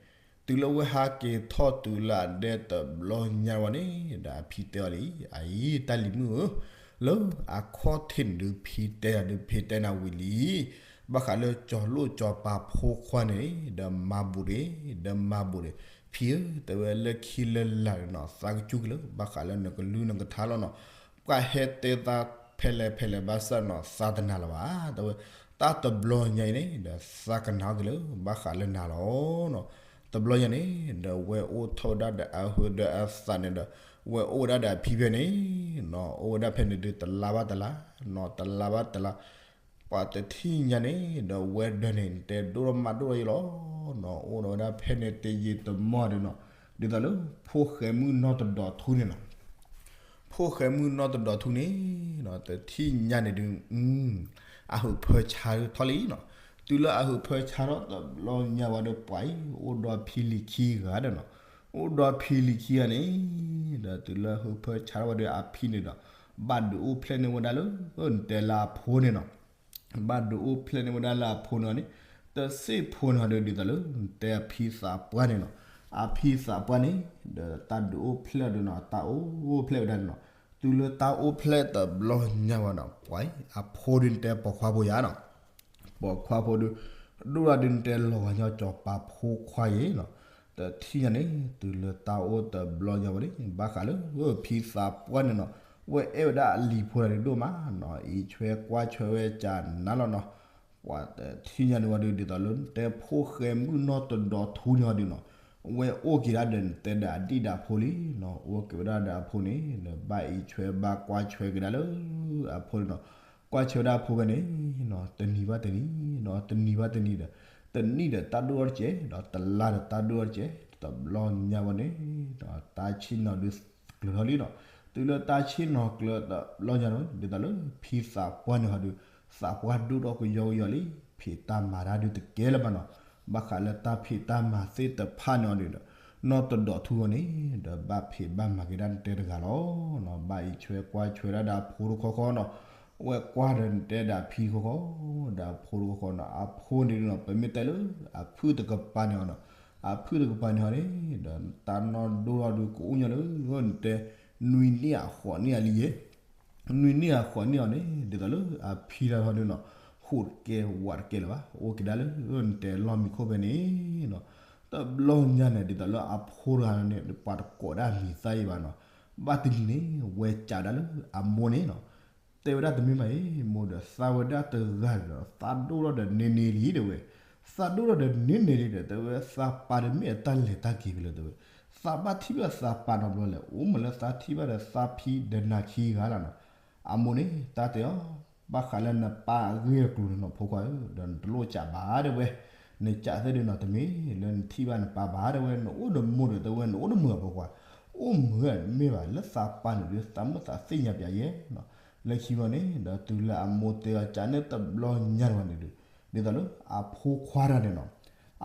တုၤလၢဝဲဟးက့ၤထီၣ်တုၤလၢအဒၢးတဘျီညါဝဲန့ၣ် ဒီးအဖံတဲအီၤလံ အအံၤ တၢ်လံၤမုၣ်ဧၢ လၢအခီၣ်ထံးန့ၣ်ဒုး ဖံတဲနၤဒုး ဖံတဲနၤဝံၤလံ ဘၣ်ဃးလၢကၠီၤလိၣ်ကၠီၤပၤဖိခွါန့ၣ် ဒီးမၤဘူးဒံး ဒီးမၤဘူးဒံး ဖံဧၢ တဲဝဲလၢခံလၢလာ်န့ၣ်နီၤ သးကစူၢ်က့ၤလၢ ဘၣ်ဃးလၢနကလုၢ်နကထါလီၤနီၤ ပှၤဟဲတဲသးဖဲလဲၣ်ဖဲလဲၣ်ဘၣ်ဆၣ်နီၤ သးတနာ်လၢၤဘၣ် တဲဝဲ တၢ်တဘျီညါအံၤန့ၣ် ဒီးသးကနာ်အီၤက့ၤလၢ ဘၣ်ဃးလၢနၤလီၤနီၤ တဘျီညါန့ၣ် ဒီးဝဲအိၣ်ထီၣ်ဝဲဒၣ်ဒီးအဟုးဒီးအသးန့ၣ်ဒီး ဝဲအိၣ်ဝဲဒၣ်ဒီးအဖံဖဲန့ၣ်နီၤ အိၣ်ဝဲဒၣ်ဖဲန့ၣ်ဒုး တလါဘၣ်တလါနီၤ တလါဘၣ်တလါ ပှၤတထံၣ်ညါန့ၣ် ဒီးဝဲဒၢးန့ၣ် တဲဒိၣ်ထီၣ်မးဒိၣ်ထီၣ်ယဲလီၤနီၤ အိၣ်ဒီးဝဲဒၣ်ဖဲန့ၣ်တယံာ်တမီၢ်ဒုးနီၤ ဒ်သိးလၢ ဖိၣ်ဃဲမုၣ်နီၢ်တဒီးထူန့ၣ်နီၤ ဖိၣ်ဃဲမုၣ်နီၢ်တဒီးထူန့ၣ်နီၤ တထံၣ်ညါန့ၣ်ဒုး အဟုးဖၢဆါထီၣ်လံနီၤ တုၤလၢအဟုးဖၢဆါထီၣ်တဘျီညါဝဲဒီး ပှၤအံၤ အိၣ်ဒီးဖံလံၤခံဂၤဒီးနီၤ အိၣ်ဒီးဖံလံၤခံဂၤန့ၣ် ဒီးတုၤလၢအဟုးဖၢဆါထီၣ်ဝဲဒီးအဖံန့ၣ်ဒီး ဘၣ်ဒုးအိၣ်ဖျဲၣ်န့ၢ်ဝဲဒၣ်လၢ နတဲလၢအဖိန့ၣ်နီၤ ဘၣ်ဒုးအိၣ်ဖျဲၣ်န့ၢ်ဝဲဒၣ်လၢအဖိန့ၣ်န့ၣ် တစ့ၣ်ဖိန့ၣ်ဒီး ဒ်သိးလၢ နတဲအဖံသးပှၢ်န့ၣ်နီၤ အဖံသးပှၢ်န့ၣ် ဒီးတၢ်ဒုးအိၣ်ဖျဲၣ်ဒီးနီၤ တၢ်အိၣ်ဖျဲၣ်ဝဲဒၣ်န့ၣ်နီၤ တုၤလၢတၢ်အိၣ်ဖျဲၣ်တဘျီညါဝဲနီၤ ပှၤအံၤ အဖိဒုးနတဲပိာ်ခွါဖိယါနီၤ ပိာ်ခွါဖိဒုး ဒိၣ်ဒၣ်ဒုးနတဲလီၤဂာ်ညီကၠီၤပၤဖိခွါယဲနီၤ တထံၣ်ညါန့ၣ် တုၤလၢတၢ်အိၣ်တဘျီညါဝဲန့ၣ် ဘၣ်ဃးလၢ ဖံသးပှၢ်န့ၣ်နီၤ ဝဲအဲၣ်ဝဲဒၣ်အလံၤဖိတဂၤဒုးဒိၣ်မးနီၤ အံးဆွဲကွၢ်ဆွဲဝဲကနၤလီၤနီၤ ပှၤတထံၣ်ညါန့ၣ်ဝဲဒုး ဒ်သိးလၢ နတဲဖိၣ်ဃဲမုၣ်နီၢ်တဒီးထူန့ၣ်ဟီဒုးနီၤ ဝဲအိၣ်က့ၤဒၣ်ဒီးနတဲဒီးအဒံၣ်ဒီးအဖိလံနီၤ အိၣ်က့ၤဝဲဒၣ်ဒီးအဖိန့ၣ် နဘၣ်အံးဆွဲဘၣ်ကွၢ်ဆွဲက့ၤဒၣ်လၢ အဖိန့ၣ်နီၤ ကွၢ်ဆွဲဝဲဒၣ်အဖိဖဲန့ၣ်နီၤ တနံၤဘၣ်တနံၤနီၤ တနံၤဘၣ်တနံၤဒီး တနံၣ်ဒီးတၢ်ဒိၣ်ထီၣ်တကဲး ဒီးတလါဒီးတၢ်ဒိၣ်ထီၣ်တကဲး တဘျီညါဝဲန့ၣ်ဒီး တၢ်ဆ့ၣ်နီၤဒုးကျၢၤထီၣ်လံနီၤ တုၤလၢတၢ်ဆ့ၣ်နီၤကျၢၤတဘျီညါန့ၣ် ဒ်သိးလၢ ဖံသးပှၢ်န့ၣ်ဟီဒုး သးပှၢ်ဒိၣ်ထီၣ်ကယီကယီလံ ဖံးတၢ်မၤတၢ်ဒုးတကဲလၢၤဘၣ်နီၤ ဘၣ်ဃးလၢတၢ်ဖံးတၢ်မၤသ့ၣ်တဖၣ်န့ၣ်အီၤဒုးဒီး နီၢ်တဒီးထူအီၤန့ၣ် ဒီးဘၣ်ဖံးဘၣ်မၤက့ၤဒၣ်နတဲတဂၤလီၤနီၤ ဘၣ်အံးဆွဲကွၢ်ဆွဲဒၣ်ဒီးအဖိတခီခီနီၤ ဝဲကွၢ်ဒီးနတဲဒီးအဖံတခီခီ ဒီးအဖိတခီခီနီၤ အဖိန့ၣ်နီၤ ပမ့ၢ်တဲလၢ အဖုၣ်တကပၤန့ၣ်အီၤနီၤ အဖုၣ်တကပၤန့ၣ်အီၤန့ၣ် ဒီးတၢ်နီၢ်ဒိၣ်ထီၣ်ဒုးကအိၣ်ညီလၢ နတဲ နွံနံၣ်အဃိးနံၣ်အလံယဲ နွံနံၣ်အဃိးနံၣ်အီၤန့ၣ် ဒ်သိးလၢအဖံလၢဟီဒုးနီၤ ဟူးတကဲဝးတကဲလၢၤဘၣ် အိၣ်က့ၤဒၣ်လၢနတဲလီၢ်မံခိၣ်ဖဲန့ၣ်နီၤ တဘျီညါန့ၣ် ဒ်သိးလၢအဖိတဂၤန့ၣ် ပှၤတကိးဒၣ်မံၤသၣ်ယံၤဘၣ်နီၤ ဘၣ်တနံၤန့ၣ် ဝဲကးဒၣ်လၢအမိၢ်န့ၣ်နီၤ တဲဝဲဒၣ်တမ့ၢ်ဘၣ်အံၤ မိၢ်ဒီးသးဝဲဒၣ်တဂၤဒီး သးဒိၣ်ထီၣ်ဒီးန့ၢ်န့ၢ်လံတဲဝဲ သးဒိၣ်ထီၣ်ဒီးန့ၢ်န့ၢ်လံဒီး တဲဝဲသးပာ်ဒီးမ့ၢ်အတၢ်လဲၤတၢ်က့ၤဖဲလဲၣ်တဲဝဲ သးဘၣ်ထံၣ်ဘၣ်သးပာ်နီတဘျီလဲၣ် အိၣ်မးလၢသးထံၣ်ဘၣ်ဒီးသးဖံဒီးနၤခံဂၤလီၤနီၤ အမိၢ်န့ၣ် တၢ်တဲအီၤ ဘၣ်ဃးလၢနပၢ်အဂ့ၢ်အကျိၤန့ၣ်နီၤ ဖိခွါဧၢ ဒီးနတလိၣ်ကးဘၣ်တဲဝဲ နကးသ့ၣ်ဒုးနီၤ တမ့ၢ်လၢနထံၣ်ဘၣ်နပၢ်ဘၣ်တဲဝဲ နအိၣ်ဒီးမိၢ်ဒီးတဲဝဲ နအိၣ်တမုာ်ဖိခွါ အိၣ်မုာ်မ့ၢ်ဘၣ် လၢသးပာ်န့ၣ်ဒုး သးမုာ်သးသ့ၣ်ညါပျးယဲနီၤ လၢခံမီန့ၣ် ဒီးတုၤလၢအမိၢ်တဲအီၤကးန့ၣ်တဘျီညါန့ၣ်ဒုး ဒ်သိးလၢအဖိခွါတဂၤန့ၣ်နီၤ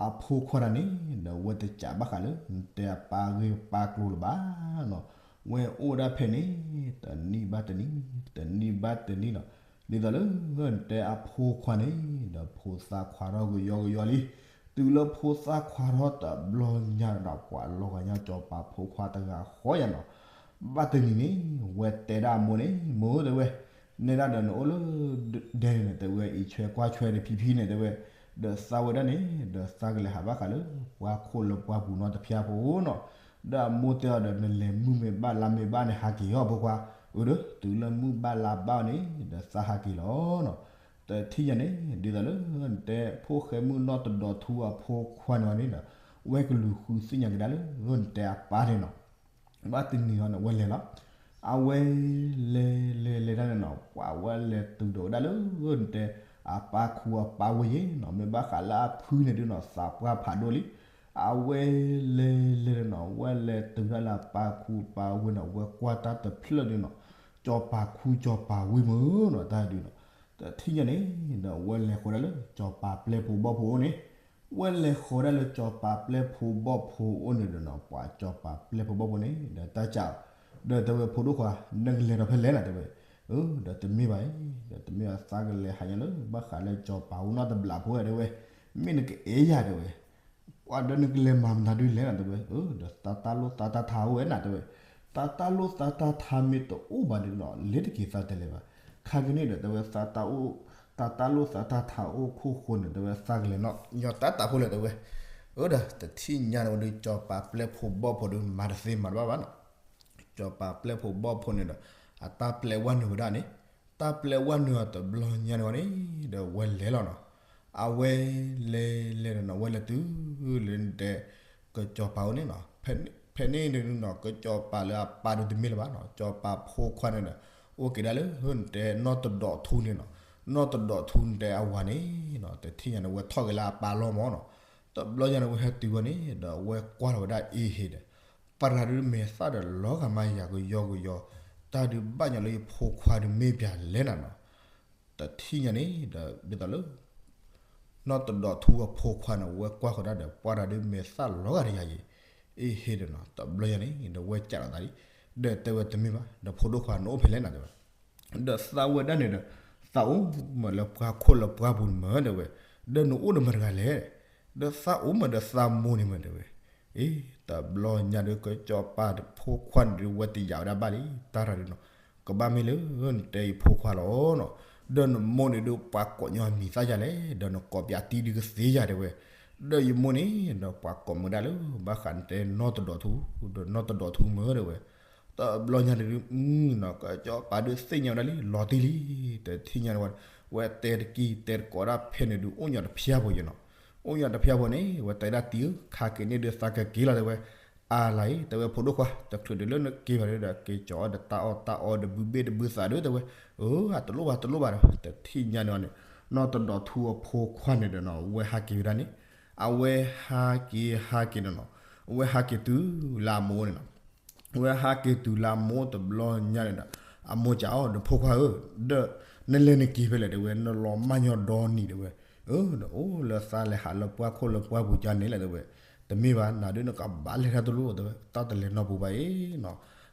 အဖိခွါတဂၤန့ၣ် ဒီးဝဲတကးဘၣ်ဃးလၢ နတဲအပၢ်ဂ့ၢ်ပၢ်ကျိၤလၢၤဘၣ်နီၤ ဝဲအိၣ်ဒၣ်ဖဲန့ၣ် တနံၣ်ဘၣ်တနံၣ် တနံၣ်ဘၣ်တနံၣ်နီၤ ဒ်သိးလၢ နတဲအဖိခွါန့ၣ် ဒီးဖိသၣ်ခွါထီၣ်ကယီကယီလံ တုၤလၢဖိသၣ်ခွါထီၣ်တဘျီညါဒီး ပှၤလီၤဂာ်ညါကၠီၤပၤဖိခွါတဂၤဃီယါနီၤ ဘၣ်တနံၤန့ၣ် ဝဲတဲဒၣ်အမိၢ်န့ၣ် မိၢ်ဧၢတဲဝဲ နဲဒၣ်ဒီးနအိၣ်လၢ ဒဲန့ၣ်တဲဝဲ အံးဆွဲကွၢ်ဆွဲန့ၣ်ဖံဖံန့ၣ်တဲဝဲ ဒီးသးဝဲဒၣ်န့ၣ် ဒီးသးကလဲၤဟးဘၣ်ဃးလၢ ပှၤခိၣ်လၢပှၢ်ပူၤနီတဖၠၣ်ဖိနီၤ ဒီးအမိၢ်တဲအီၤဒီး နလဲၤမုၢ်မ့ၢ်ဘၣ်လါမ့ၢ်ဘၣ်န့ၣ် ဟးက့ၤအီၤဖိခွါ, အၢဒီး တုၤလၢမုၢ်ဘၣ်လါဘၣ်အီၤန့ၣ် ဒီးသးဟးက့ၤလီၤနီၤ. တထံၣ်ညါန့ၣ် ဒ်သိးလၢ နတဲဖိၣ်ဃဲမုၣ်နီၢ်တဒီးထူအဖိခွါန့ၣ်အီၤန့ၣ်ဒီး ဝဲကလူၤဃုသ့ၣ်ညါကဒါလၢ နတဲအပၢ်န့ၣ်နီၤ ဘၣ်တနံၤအီၤန့ၣ် ဝဲလဲၤလီၤ. အဝဲလဲၤလဲၤလဲၤလဲၤဒၣ်န့ၣ်နီၤ ပှၤဝဲလဲၤတုၤဒီးဝဲဒၣ်လၢ နတဲအပၢ်ခူအပၢ်ဝ့ၢ်ယ့ၣ်နီၤ, မ့ၢ်ဘၣ်ဃးလၢအဖုန့ၣ်ဒုးနီၤ သးပှၢ်ဖးဒိၣ်လံ. အဝဲလဲၤလဲၤဒၣ်နီၤ ဝဲလဲၤတုၤဒၣ်လၢအပၢ်ခူပၢ်ဝ့ၢ်နီၤ ဝဲကွၢ်တၢ်တဖျၢၣ်ဒုးနီၤ စီၤပၤခူစီၤပၤဝ့ၢ်မုၢ်နီၤ တၢ်ဒုးနီၤ. တထံၣ်ညါန့ၣ်ဒီး ဝဲလဲၤဃီၤဒၣ်လၢ စီၤပၤပျဲၢ်ဖိဘီၣ်ဖိအိၣ်န့ၣ် ဝဲလဲၤဃီၤဒၣ်လၢစီၤပၤပျဲၢ်ဖိဘီၣ်ဖိအိၣ်န့ၣ်ဒီးနီၤ ပှၤစီၤပၤပျဲၢ်ဖိဘီၣ်ဖိန့ၣ် ဒီးတၢ်စး ဒီးတဲဝဲဖိဒိၣ်ခွါ နကလဲၤဒီးဖဲလဲၣ်နီၤ တဲဝဲ, အၢ ဒီးတမ့ၢ်ဘၣ်အံၤ ဒီးတမ့ၢ်ဘၣ်သးကလဲၤဟးညါလၢ ဘၣ်ဃးလၢစီၤပၤအိၣ်နီတဘျီဖိတဲဝဲ, မ့ၢ်နကအဲၣ်ယၤတဲဝဲ, ပှၤဒီးနကလဲၤမၤမနုၤဒုးလဲၣ်နီၤ တဲဝဲ, အၢ ဒီးသးတၢ်လိၣ်သးတၢ်ထးအိၣ်ဝဲနီၤ တဲဝဲ, သးတၢ်လိၣ်သးတၢ်ထးမ့ၢ်တအိၣ်ဘၣ်ဒုးနီၤ လ့ၤတက့ၤသးတဲလဲၤဘၣ်, ခါက့ၤန့ၣ်ဒီးတဲဝဲ သးတၢ်အိၣ် သးတၢ်လိၣ်သးတၢ်ထးအိၣ်ခိၣ်ဃိန့ၣ် တဲဝဲသးကလဲၤနီၣ်ညီတၢ်တးဖိလဲၣ်တဲဝဲ, အၢ ဒီးတထံၣ်ညါန့ၣ်ဝဲဒုး စီၤပၤပျဲၢ်ဖိဘီၣ်ဖိဒုး မၤတသ့မၤတဘၣ်ဘၣ်နီၤ စီၤပၤပျဲၢ်ဖိဘီၣ်ဖိန့ၣ်ဒီး အတၢ်ပျဲဝဲနုာ်ဝဲဒၣ်န့ၣ်, တၢ်ပျဲဝဲနုာ်အီၤတဘျီညါန့ၣ်ဝဲန့ၣ် ဒီးဝဲလဲၤလီၤနီၤ. အဝဲလဲၤလဲၤဒီးနီၤ ဝဲလဲၤတုၤလၢနတဲ ကစီၤပၤအိၣ်န့ၣ်နီၤ, ဖဲန့ၣ်ဒုးနီၤ ကစီၤပၤလၢအပၢ်ဒုးတမ့ၢ်လၢၤဘၣ်နီၤ, စီၤပၤဖိခွါန့ၣ်ဒီး အိၣ်က့ၤဒၣ်လၢနတဲနီၢ်တဒီးထူန့ၣ်နီၤ, နီၢ်တဒီးထူနတဲအဝၤန့ၣ်နီၤ တထံၣ်ညါန့ၣ် ဝဲထီၣ်က့ၤလၢအပၢ်လီၢ်မၢ်နီၤ, တဘျီညါန့ၣ် ဝဲဟဲတုၤဝဲန့ၣ်ဒီး ဝဲကွၢ်လီၤဝဲဒၣ်အ့ဟ့ဒီး ပှၤတဂၤဒုးမဲာ်သၣ်ဒီးလီၤဂာ်မးယၤကယီကယီ, တၢ်ဒုးဘၣ်ညီလၢယဖိခွါဒုးမ့ၢ်ပၠးလဲၣ်နၤနီၤ. တထံၣ်ညါန့ၣ်ဒီး ဒ်သိးလၢ နီၢ်တဒီးထူအဖိခွါန့ၣ် ဝဲကွၢ်ဃီၤဒၣ်ဒီး ပှၤတဂၤဒုးမဲာ်သၣ်လီၤဂာ်တယၤယံၤ, အ့ဟ့ဒီးနီၤ တဘျီညါန့ၣ်ဒီး ဝဲကးလီၤသးလံ, ဒီးတဲဝဲတမ့ၢ်ဘၣ် ဒီးဖိဒိၣ်ခွါနအိၣ်ဖဲလဲၣ်နၤတဲဝဲ ဒီးသးဝဲဒၣ်န့ၣ်ဒီး သးအိၣ်မးလၢပှၤခိၣ်လၢပှၤပူၤန့ၣ်မးတဲဝဲ, ဒီးနအိၣ်ဒီးမတၤတဂၤလဲၣ်, ဒီးသးအိၣ်မးဒီးသးမိၢ်န့ၣ်မးတဲဝဲ, အ့ တဘျီညါဒီး ကစီၤပၤဖိခွါန့ၣ်ဒုး ဝဲတယာ်ဝဲဒၣ်ဘၣ်လံ, တၢ်ရၤဒုးနီၤ, ကဘၣ်မ့ၢ်လၢ နတဲယဖိခွါလီၤနီၤ, ဒီးနမိၢ်န့ၣ်ဒုး ပှၤကိးညီမံၤသၣ်ယၤလဲၣ်, ဒီးနကိးပၠးတံၢ်ဒုးကသ့ယၤတဲဝဲ, ဒီးယမိၢ်န့ၣ်ဒီး ပှၤကိးမုာ်ဒၣ်လၢ ဘၣ်ဃးနတဲနီၢ်တဒီးထူ, ဒီးနီၢ်တဒီးထူမးတဲဝဲ တဘျီညါန့ၣ်ဒုး ကစီၤပၤဒုးသ့ၣ်ညါဝဲဒၣ်လံ လီၤတံၢ်လံ, တထံၣ်ညါန့ၣ်ဝဲ, ဝဲတဲတက့ၢ်တဲတကိးဒၣ်ဖဲန့ၣ်ဒုး အိၣ်ညီတဖျၢၣ်ဖိယနီၤ, အိၣ်ညီတဖျၢၣ်ဖိန့ၣ် ဝဲတဲဒၣ်တံၢ်ဧၢ ခါက့ၤန့ၣ်ဒုးသးကက့ၤလီၤတဲဝဲ, အါလါအံၤ တဲဝဲဖိဒိၣ်ခွါ တချုးဒုးလၢနက့ၤဘၣ်ဒုးဒီး က့ၤကၠီအီၣ်ဒီးတၢ်အီၣ်တၢ်အီဒီးဘုဘ့ၣ်တဘုသးဒုးတဲဝဲ, အၢ အတလိၣ်ဘၣ်တလိၣ်ဘၣ်ဒီး တထံၣ်ညါန့ၣ်ဝဲန့ၣ်, နီၢ်တဒီးထူအဖိခွါန့ၣ်ဒီးနီၤ ဝဲဟးက့ၤဝဲဒၣ်န့ၣ်, အဝဲဟးက့ၤဟးက့ၤန့ၣ်နီၤ, အဝဲဟးက့ၤတုၤလၢအမိၢ်န့ၣ်နီၤ ဝဲဟးက့ၤတုၤလၢအမိၢ်တဘျီညါန့ၣ်ဒီး အမိၢ်စံးအီၤ ဒီးဖိခွါဧၢ, ဒီးနလဲၤနက့ၤဖဲလဲၣ်တဲဝဲ နလီၤမၢ်ညီဒီနံၤတဲဝဲ, အၢ ဒီးအိၣ်လၢသးလဲၤဟးလၢပှၢ်ခိၣ်လၢပှၢ်ပူၤကန့ၣ်လဲၣ်တဲဝဲ, တမ့ၢ်ဘၣ် နၤဒုးနကဘၣ်လဲၤတၢ်တလိၣ်တဲဝဲ တၢ်တလဲၤနီၢ်ပူၤဘၣ်အံၤနီၤ,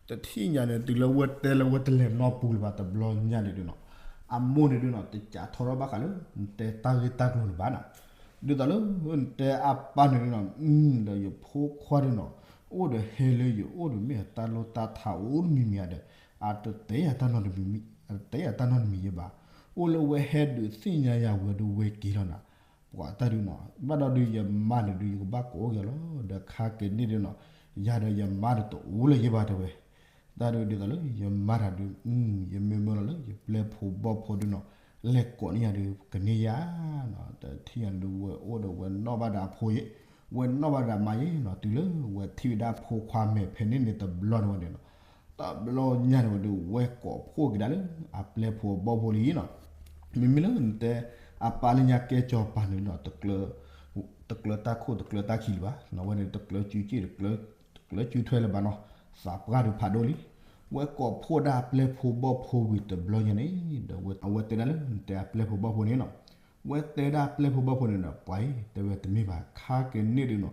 တထံၣ်ညါန့ၣ် တုၤလၢဝဲတဲလၢဝဲတလဲၤနီၢ်ပူၤလၢၤဘၣ် တဘျီညါန့ၣ်ဒုးနီၤ, အမိၢ်န့ၣ်ဒုးနီၤ တကးထီထီၣ်ဘၣ်ဃးလၢ နတဲတၢ်ဂ့ၢ်တၢ်ကျိၤလၢၤဘၣ်နီၤ, ဒ်သိးလၢ နတဲအပၢ်န့ၣ်ဒုးနီၤ ဒီးယဖိခွါဒုးနီၤ အိၣ်ဒီးဟဲလၢယအိၣ်ဒီးမ့ၢ်အတၢ်လိၣ်တၢ်ထးအိၣ်တမံၤမံၤဧါဒီး အတတဲယၤတၢ်နီတမံၤ အတတဲယၤတၢ်နီတမံၤယဲဘၣ်, အိၣ်လၢဝဲဟဲဒုးသ့ၣ်ညါယၤဝဲဒုးဝဲက့ၤလီၤနၤ, ပှၤတၢ်ဒုးနီၤ ဘၣ်ဒီးဒုးယမါန့ၣ်ဒုး ယကဘၣ်ကိးအိၣ်က့ၤလီၤ, ဒီးခါက့ၤန့ၣ်ဒုးနီၤ ယၤဒီးယမါဒီးတအိၣ်လၢၤယဲဘၣ်တဲဝဲ, တၢ်ဒုးဒ်သိးလၢယမါတၢ်ဒုး ယမ့ၢ်မၢလီၤလၢယပျဲၢ်ဖိဘီၣ်ဖိဒုးနီၤ လဲၤကိးန့ၢ်ယၤဒုး ကန့ၢ်ယၤနီၤ, တထံၣ်ညါန့ၣ်ဒုး ဝဲအိၣ်ဒီးဝဲနီၣ်ဘၣ်ဒီးအဖိယဲ, ဝဲနီၣ်ဘၣ်ဒီးအမါယဲနီၤ, တုၤလၢဝဲထံၣ်ဝဲဒၣ်ဖိခွါမဲာ်ဖဲန့ၣ်န့ၣ်တဘျီန့ၣ်ဝဲန့ၣ်နီၤ, တဘျီညါန့ၣ်ဝဲဒုး ဝဲကိးဖှိၣ်က့ၤဒၣ်လၢ အပျဲၢ်ဖိဘီၣ်ဖိလံနီၤ, မ့မ့ၢ်လၢနတဲ အပၢ်လၢညါကဲစီၤပၤန့ၣ်နီၤ တကျၢၤတၢ်ခိၣ်တကျၢၤတၢ်ခံလၢၤဘၣ်နီၤ, ဝဲန့ၣ်တကျၢၤစုစ့ၣ် တကျၢၤစုထွဲလၢၤဘၣ်နီၤ, သးပှၢ်ဒုးဖးဒိၣ်လံ, ဝဲကိးဖှိၣ်ဒၣ်အပျဲၢ်ဖိဘီၣ်ဖိဝံၤတဘျီညါန့ၣ် ဒီးဝဲတဲဒၣ်လၢ နတဲအပျဲၢ်ဖိဘီၣ်ဖိန့ၣ်နီၤ, ဝဲတဲဒၣ်အပျဲၢ်ဖိဘီၣ်ဖိန့ၣ်ဒီး ပှၤအံၤ တဲဝဲတမ့ၢ်ဘၣ် ခါက့ၤန့ၣ်ဒုးနီၤ,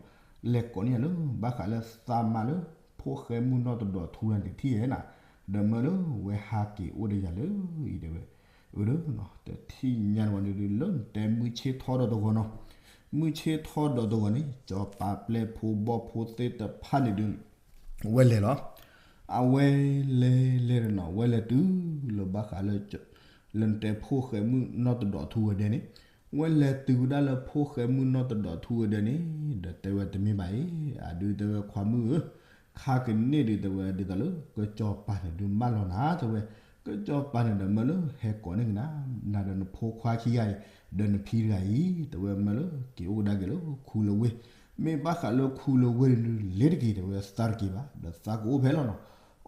လဲၤကိးန့ၢ်ယၤလၢ ဘၣ်ဃးလၢသးမါလၢ ဖိၣ်ဃဲမုၣ်နီၢ်တဒီးထူန့ၣ်တထံၣ်ဧဲနီၤ, ဒီးမၢလၢဝဲဟးက့ၤအိၣ်ဒီးယၤလၢအံၤတဲဝဲ, အၢ တထံၣ်ညါန့ၣ်ဝဲဒုး လၢနတဲမုၢ်ဆ့ၣ်ထီဒီးတဂီၤနီၤ, မုၢ်ဆ့ၣ်ထီဒီးတဂီၤန့ၣ် စီၤပၤပျဲၢ်ဖိဘီၣ်ဖိသ့ၣ်တဖၣ်န့ၣ်ဒုး ဝဲလဲၤလီၤ, အဝဲလဲၤလဲၤဒီးနီၤ ဝဲလဲၤတုၤလၢဘၣ်ဃးလၢ လၢနတဲဖိၣ်ဃဲမုၣ်နီၢ်တဒီးထူဝဲဒဲန့ၣ်, ဝဲလဲၤတုၤဝဲဒၣ်လၢဖိၣ်ဃဲမုၣ်နီၢ်တဒီးထူဝဲဒဲန့ၣ် ဒီးတဲဝဲတမ့ၢ်ဘၣ်အံၤ, အဒုးတဲဝဲခွါမုၣ်ဧၢ, ခ ခါကန့ၣ်ဒုးတဲဝဲဒ်သိးလၢ ကစီၤပၤန့ၣ်ဒုးမၢလီၤနၤ တဲဝဲ, ကစီၤပၤန့ၣ်ဒီးမၢလၢဟဲကိးန့ၢ်ကနၤ နၤဒီးနဖိခွါခံဂၤအံၤ ဒီးနဖံတဂၤအံၤ တဲဝဲမၢလၢက့ၤအိၣ်ကဒါက့ၤလၢခူလၢဝ့ၢ်, မ့ၢ်ဘၣ်ဃးလၢခူလၢဝ့ၢ်ဒုးလ့ၤတက့ၤ တဲဝဲသးတက့ၤဘၣ် ဒီးသးကအိၣ်ဖဲလီၤနီၤ,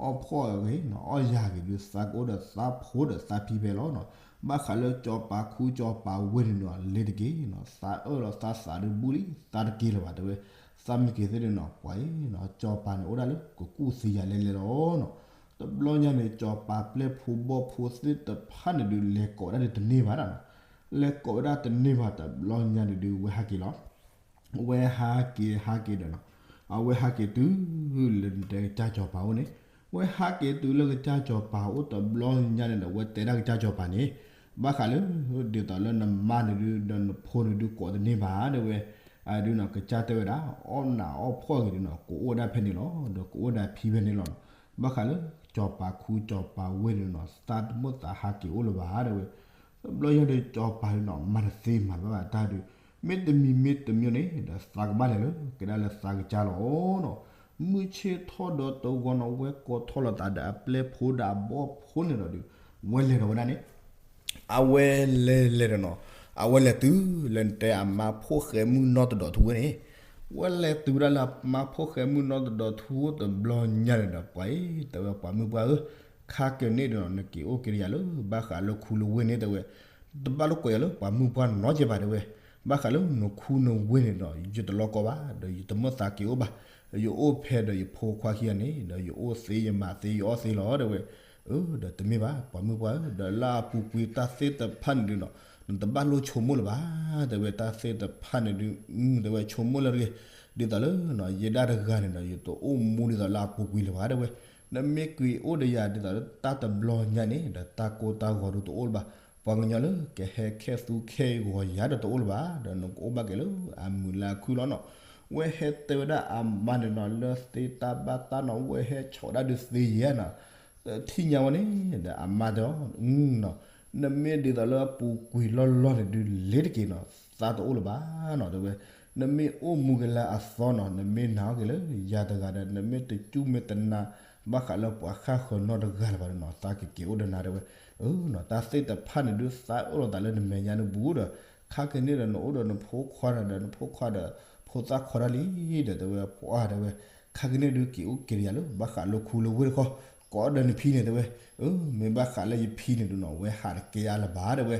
အီၣ်ဖှီၣ်အဂ့ၤနီၤ အီၣ်ယၤဂ့ၤဒုး သးကအိၣ်ဒီးသးဖိဒီးသးဖံဖဲလီၤနီၤ, ဘၣ်ဃးလၢစီၤပၤခူစီၤပၤဝ့ၢ်န့ၣ်နီၤ လ့ၤတက့ၤနီၤ သးအၢၣ်လီၤသးသးဒုးဘူးလံ သးတက့ၤလၢၤဘၣ် တဲဝဲ, သးမ့ၢ်က့ၤသ့ၣ်ဒုးနီၤ ပှၤအံၤနီၤ စီၤပၤန့ၣ်အိၣ်ဒၣ်လၢကကူၣ်သ့ယၤလဲၤလဲၤလီၤနီၤ, တဘျီညါန့ၣ် စီၤပၤပျဲၢ်ဖိဘီၣ်ဖိသ့ၣ်တဖၣ်န့ၣ်ဒုး လဲၤကိးဝဲဒၣ်ဒုးတန့ၢ်ဘၣ်နီၤ, လဲၤကိးဝဲဒၣ်တန့ၢ်ဘၣ် တဘျီညါန့ၣ်ဒုး ဝဲဟးက့ၤလီၤ ဝဲဟးက့ၤဟးက့ၤဒီးနီၤ, အဝဲဟးက့ၤတုၤလၢနတဲကစၢ်စီၤပၤအိၣ်န့ၣ်, ဝဲဟးက့ၤတုၤလၢကစၢ်စီၤပၤအိၣ်တဘျီညါန့ၣ်ဒီး ဝဲတဲဒၣ်ကစၢ်စီၤပၤန့ၣ်, ဘၣ်ဃးလၢ ဒ်သိးလၢနမါန့ၣ်ဒုး ဒီးနဖိန့ၣ်ဒုးကိးတန့ၢ်ဘၣ် တဲဝဲ, ဒုးနီၤ ကစၢ်တဲဝဲဒၣ် အီၣ်နးအီၣ်ဖှီၣ်ဂ့ၤဒုးနီၤ ကအိၣ်ဒၣ်ဖဲန့ၣ်လီၤ ဒီးကအိၣ်ဒၣ်ဖံဖဲန့ၣ်လီၤနီၤ, ဘၣ်ဃးလၢ စီၤပၤခူစီၤပၤဝ့ၢ်န့ၣ်နီၤ သးတမိၣ်သးဟးက့ၤအိၣ်လၢၤဘၣ် တဲဝဲ တဘျီညါဒီး စီၤပၤဒုးနီၤ မၤတသ့မၤတဘၣ်ဘၣ်တၢ်ဒုး, မ့တမံၤမ့တမံၤန့ၣ် ဒီးသးကဘၣ်လဲၤလၢ ကဒါလၢသးကစၢ်လီၤနီၤ, မုၢ်ဆ့ၣ်ထီၣ်ဒီးတဂီၤနီၤ ဝဲကိးထီၣ်လိာ်သးဒီးအပျဲၢ်ဖိဒီးအဘီၣ်ဖိန့ၣ်ဒီးဒုး ဝဲလဲၤဒီးဝဲဒၣ်န့ၣ် အဝဲလဲၤလဲၤဒီးနီၤ, အဝဲလဲၤတုၤလၢနတဲအမါဖိၣ်ဃဲမုၢ်နီၢ်တဒီးထူဝဲန့ၣ်, ဝဲလဲၤတုၤဝဲဒၣ်လၢအမါဖိၣ်ဃဲမုၢ်နီၢ်တဒီးထူတဘျီညါန့ၣ်ဒီး ပှၤအံၤ တဲဝဲပှၤမုၣ်ပှၢ်ဧၢ, ခါကန့ၣ်ဒီးနီၤ နက့ၤအိၣ်က့ၤတယၤလၢ ဘၣ်ဃးလၢခူလၢဝ့ၢ်န့ၣ် တဲဝဲ, တဘၣ်လိာ်ကိးယၤလၢပှၤမုၣ်ပှၢ်နီတစဲးဘၣ် တဲဝဲ, ဘၣ်ဃးလၢနခူနဝ့ၢ်န့ၣ်ဒီး ယတလိာ်ကိးဘၣ် ဒီးယတမိၣ်သးက့ၤအိၣ်ဘၣ်, ယအိၣ်ဖဲဒီးယဖိခွါခံဂၤန့ၣ် ဒီးယအိၣ်သ့ယမၤသ့ယအီၣ်သ့လီၤ တဲဝဲ, အၢ ဒီးတမ့ၢ်ဘၣ် ပှၤမုၣ်ပှၢ်ဧၢ, ဒီးလၢအပူၤကွံာ်တၢ်သ့ၣ်တဖၣ်န့ၣ်ဒုးနီၤ နတဘၣ်လိၣ်ဆိကမိၣ်လၢၤဘၣ် တဲဝဲ, တၢ်သ့ၣ်တဖၣ်န့ၣ်ဒုး တဲဝဲ ဆိကမိၣ်လၢတဂ့ၤ, ဒ်သိးလၢ ယဲဒၣ်တဂၤန့ၣ်ဒီး ယတအိၣ်မူဒ်သိးလၢအပူၤကွံာ်လၢၤဘၣ် တဲဝဲ, နမ့ၢ်က့ၤအိၣ်ဒီးယၤဒ်သိးလၢတၢ်တဘျီညါန့ၣ် ဒီးတၢ်ကိၢ်တၢ်ဂီၤဒုးတအိၣ်လၢၤဘၣ်, ပှၤကညီလၢကဟဲခဲသူခဲဂီၤယၤဒီးတအိၣ်လၢၤဘၣ်, ဒီးနကအိၣ်ဘၣ်က့ၤလၢအမုာ်လၢအခုၣ်လီၤနီၤ, ဝဲဟဲတဲဝဲဒၣ်အမါန့ၣ်နီၤ လၢသ့တၢ်ဘၣ်တၢ်နီၤ ဝဲဟဲဆီးဒၣ်ဒုးသ့ယဲနီၤ တထံၣ်ညါဝဲန့ၣ် ဒီးအမါတဲ, နမ့ၢ်ဒ်သိးလၢအပူၤကွံာ်လီၢ်လီၢ်န့ၣ်ဒုး လ့ၤတက့ၤနီၤ သးတအိၣ်လၢၤဘၣ်နီၤ တဲဝဲ, နမ့ၢ်အိၣ်မူက့ၤလၢအသီနီၤ နမ့ၢ်နာ်အီၤက့ၤလၢယၤတဂၤဒီး နမ့ၢ်တစူၢ်မ့ၢ်တနာ် ဘၣ်ဃးလၢပှၤဃၣ်ဃၢၤနီတဂၤလၢၤဘၣ်နီၤ သးကက့ၤအိၣ်ဒီးနၤ တဲဝဲ, တၢ်သ့ၣ်တဖၣ်န့ၣ်ဒုး သးအၢၣ်လီၤသးလၢနမဲာ်ညါန့ၣ်ပူၤဒီး ခါကန့ၣ်ဒီးနအိၣ်ဒီးနဖိခွါဒီး နဖိခွါဒီး ဖိသၣ်ခွါတၢ်လံ ဒီးတဲဝဲ ပှၤတဲဝဲ, ခါကန့ၣ်ဒုးက့ၤအိၣ်က့ၤတယၤလၢ ဘၣ်ဃးလၢခူလၢဝ့ၢ်တခီ, ကိးဒီးနဖံန့ၣ် တဲဝဲ, မ့ၢ်ဘၣ်ဃးလၢယဖံန့ၣ်ဒုးနီၤ ဝဲဟးတကဲအါလၢၤဘၣ် တဲဝဲ,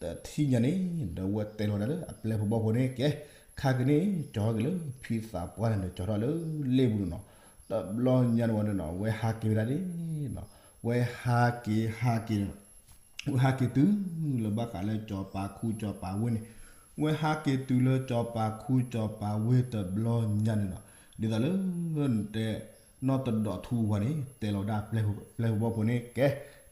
တထံၣ်ညါန့ၣ် ဒီးဝဲတဲလီၤဒၣ်လၢအပျဲၢ်ဖိဘီၣ်ဖိန့ၣ် ကဲ, ခါကန့ၣ် ကၠီထီၣ်က့ၤလၢဖံသးပှၢ်န့ၣ်ဒီး ကၠီထီၣ်လၢလ့ၣ်ပူၤန့ၣ်နီၤ, တဘျီညါန့ၣ်ဝဲန့ၣ်နီၤ ဝဲဟးက့ၤဝဲဒၣ်န့ၣ်နီၤ, ဝဲဟးက့ၤဟးက့ၤ ဝဲဟးက့ၤတုၤလၢဘၣ်ဃးလၢစီၤပၤခူစီၤပၤဝ့ၢ်န့ၣ်, ဝဲဟးက့ၤတုၤလၢစီၤပၤခူစီၤပၤဝ့ၢ်တဘျီညါန့ၣ်နီၤ, ဒ်သိးလၢ နတဲ နီၢ်တဒီးထူဝဲန့ၣ် တဲလီၤဒၣ်ပျဲၢ်ဖိဘီၣ်ဖိန့ၣ် ကဲ,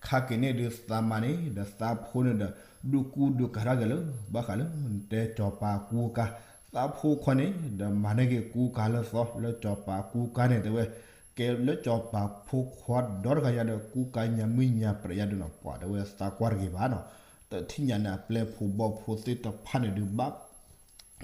ခါက့ၤန့ၣ်ဒုးသးမါန့ၣ် ဒီးသးဖိန့ၣ်ဒီး ဒုးကူဒုးကၤထီၣ်က့ၤလၢ ဘၣ်ဃးလၢ နတဲစီၤပၤကူကၤ, သးဖိခွါန့ၣ် ဒီးမၤန့ၢ်က့ၤကူကၤလၢသီ လၢစီၤပၤကူကၤန့ၣ် တဲဝဲ ကဲလၢစီၤပၤဖိခွါဒီတဂၤယၤဒီး ကူကၤညါမုၢ်ညါပြဲးယၤဒုးနီၤ ပှၤတဲဝဲသးကွၢ်တဂ့ၤဘၣ်နီၤ, တထံၣ်ညါန့ၣ် အပျဲၢ်ဖိဘီၣ်ဖိသ့ၣ်တဖၣ်န့ၣ်ဒုးဘၣ်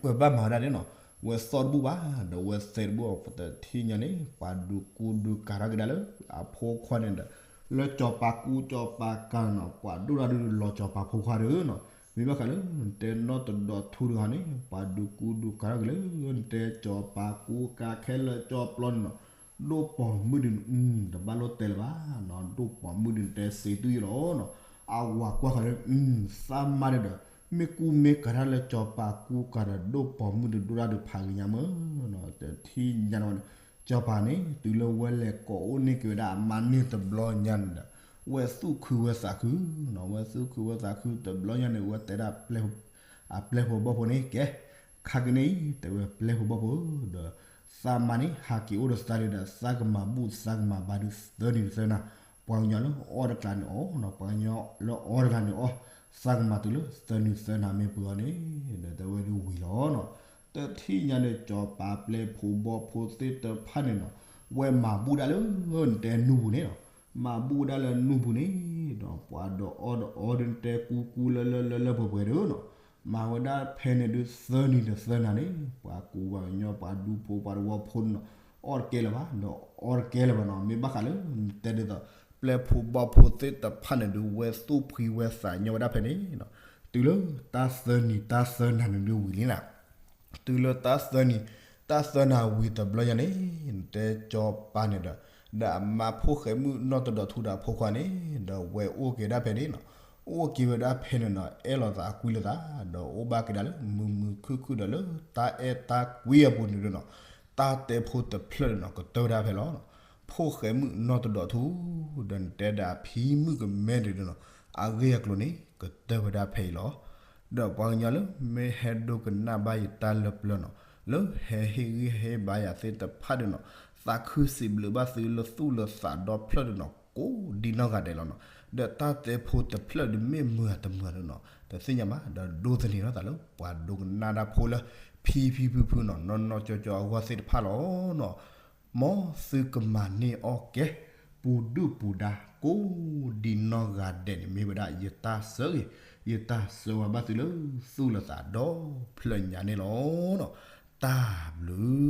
ဝဲဘၣ်မၤဝဲဒၣ်န့ၣ်နီၤ, ဝဲသီၣ်တဘူၣ်ဘၣ် ဒီးဝဲသဲတဘူၣ်အီၤ တထံၣ်ညါန့ၣ် ပှၤဒုးကူဒုးကၤထီၣ်က့ၤဒၣ်လၢ အဖိခွါန့ၣ်ဒီး လၢစီၤပၤကူစီၤပၤကၤန့ၣ်နီၤ ပှၤဒိၣ်ဒၣ်ဒုးလီၤစီၤပၤဖိခွါဒုးနီၤ, မ့ၢ်ဘၣ်ဃးလၢ နတဲနီၢ်တဒီးထူတဂၤန့ၣ် ပှၤဒုးကူဒုးကၤထီၣ်က့ၤလၢ နတဲစီၤပၤကူကၤခဲလၢာ်ကၠီပျီန့ၣ်နီၤ ဒိၣ်ပိာ်မုၣ်ဒုး တဘၣ်လိၣ်တဲလၢၤဘၣ်နီၤ, ဒိၣ်ပိာ်မုၣ်ဒုး နတဲသ့တူၢ်ယံလီၤနီၤ, အဝၤကွၢ်ဃီၤလၢ သးမါန့ၣ်ဒီး မ့ၢ်ကူမ့ၢ်ကၤတၢ်လၢစီၤပၤကူကၤဒီး ဒိၣ်ပိာ်မုၣ်ဒုးဒိၣ်ဒၣ်ဒုးဖးဂ့ၤညါမၢ်နီၤ, တထံၣ်ညါန့ၣ်ဝဲန့ၣ် စီၤပၤန့ၣ် တုၤလၢဝဲလဲၤကိးအိၣ်န့ၢ်က့ၤဝဲဒၣ်အမါန့ၢ်တဘျီညါန့ၣ်ဒီး ဝဲသူၣ်ခုဝဲသးခုနီၤ, ဝဲသူၣ်ခုဝဲသးခုတဘျီညါန့ၣ် ဝဲတဲဒၣ် အပျဲၢ်ဖိဘီၣ်ဖိန့ၣ် ကဲ, ခါကန့ၣ်အံၤ တဲဝဲပျဲၢ်ဖိဘီၣ်ဖိဒီး သးမါန့ၣ် ဟးက့ၤအိၣ်ဒီးသးဒီး သးကမၤဘူၣ်သးကမၤဘါဒုးသၢနံၤသၢနၤ, ပှၤကညီလၢအီၣ်တကျါန့ၣ်အီၣ်နီၤ, ပှၤကညီလၢအီတကျါန့ၣ်အီၣ်, သးကမၤတုၤလၢသၢနံၤသၢနၤမ့ၢ်ပှဲၤအီၤန့ၣ် ဒီးတဲဝဲဒုးဝံၤလီၤနီၤ, တထံၣ်ညါဒီး စီၤပၤပျဲၢ်ဖိဘီၣ်ဖိသ့ၣ်တဖၣ်န့ၣ်နီၤ, ဝဲမၤဘူၣ်ဒၣ်လၢ နတဲနူၢ်ပူၤန့ၣ်နီၤ, မၤဘူၣ်ဒၣ်လၢနူၢ်ပူၤန့ၣ်ဒီး ပှၤဒီးအီၣ်ဒီးအီဒုး နတဲကူကူလၢလၢလၢလၢပှဲၤပှဲၤဒုးနီၤ, မၤဝဲဒၣ်ဖဲန့ၣ်ဒုးသၢနံၤဒီးသၢနၤန့ၣ် ပှၤကူပှၤကညီ ပှၤဒူဖိပှၤတဝီဖိန့ၣ်နီၤ, အီၣ်တကဲလၢၤဘၣ် ဒီးအီတကဲလၢၤဘၣ်နီၤ. မ့ၢ်ဘၣ်ဃးလၢ တဲဒ်သိး ပျဲၢ်ဖိဘီၣ်ဖိသ့ၣ်တဖၣ်န့ၣ်ဒုး ဝဲသူၣ်ဖှံဝဲသးညီဝဲဒၣ်ဖဲန့ၣ်နီၤ. တုၤလၢတၢ်သၢနံၤတၢ်သၢနၤန့ၣ်ဒုးဝံၤလံနီၤ. တုၤလၢတၢ်သၢနံၤ တၢ်သၢနၤဝံၤတဘျီညါန့ၣ် တဲကၠီပၢ်န့ၣ်ဒီး ဒီးအမါဖိၣ်ဃဲမုၣ်နီၢ်တဒီးထူဒီးအဖိခွါန့ၣ် ဒီးဝဲအိၣ်က့ၤဒၣ်ဖဲန့ၣ်နီၤ. အိၣ်က့ၤဝဲဒၣ်ဖဲန့ၣ်နီၤ အဲၣ်လိာ်သးအကွံလိာ်သး ဒီးအိၣ်ဘၣ်က့ၤဒၣ်လၢမုာ်မုာ်ခုၣ်ခုၣ်ဒီးလၢတၢ်အဲၣ်တၢ်ကွံအပူၤန့ၣ်ဒုးနီၤ တၢ်တဲဖိတဖျၢၣ်ဒုးနီၤ ကတၢၢ်ဝဲဒၣ်ဖဲလီၤ. ဖိၣ်ဃဲမုၣ်နီၢ်တဒီးထူ ဒီးနတဲဒၣ်အဖံမုၣ်ကမဲဒုးနီၤ အဂ့ၢ်အကျိၤန့ၣ် ကတၢၢ်ဝဲဒၣ်ဖဲအံၤလီၤ. ဒီးပှၤကညီလၢမ့ၢ်ဟဲဒိကနၣ်ဘၣ်ယတၢ်လၢပျၢၤနီၤ လၢဟဲဟ့ၣ်ဂံၢ်ဟ့ၣ်ဘါယၤသ့ၣ်တဖၣ်ဒုးနီၤ သးခုစံးဘျုးဘၣ်သုလၢသူၣ်လၢသးဒီဖျၢၣ်ဒုးနီၤ ကိးဒံနီၢ်ဂၤဒဲးလီၤနီၤ. ဒီးတၢ်တဲဖိတဖျၢၣ်ဒုးမ့ၢ်မုာ်ဧါတမုာ်ဧါဒုးနီၤ တသ့ၣ်ညါဘၣ် ဒီးဒိးသန့ၤထီၣ်သးလၢပှၤဒိကနၣ်တၢ်ဖိလၢ ဖံဖံဖုဖုနီၤ နီၢ်နီၢ်ကၠီကၠီအဂီၢ်သ့ၣ်တဖၣ်လီၤနီၤ. မ်သုကမၤန့ၢ်အီၣ်ကဲ ပူၤဒုၣ်ပူၤဒါ ကိးဒံနီၢ်ဂၤဒဲးန့ၣ် မ့ၢ်ဝဲဒၣ်ယတၢ်ဆၢဂ့ၤ ယတၢ်ဆၢဝါဘၣ်သုလၢသူၣ်လၢသးဒီဖျၢၣ်ညါန့ၣ်လီၤနီၤ. တၢ်ဘျုး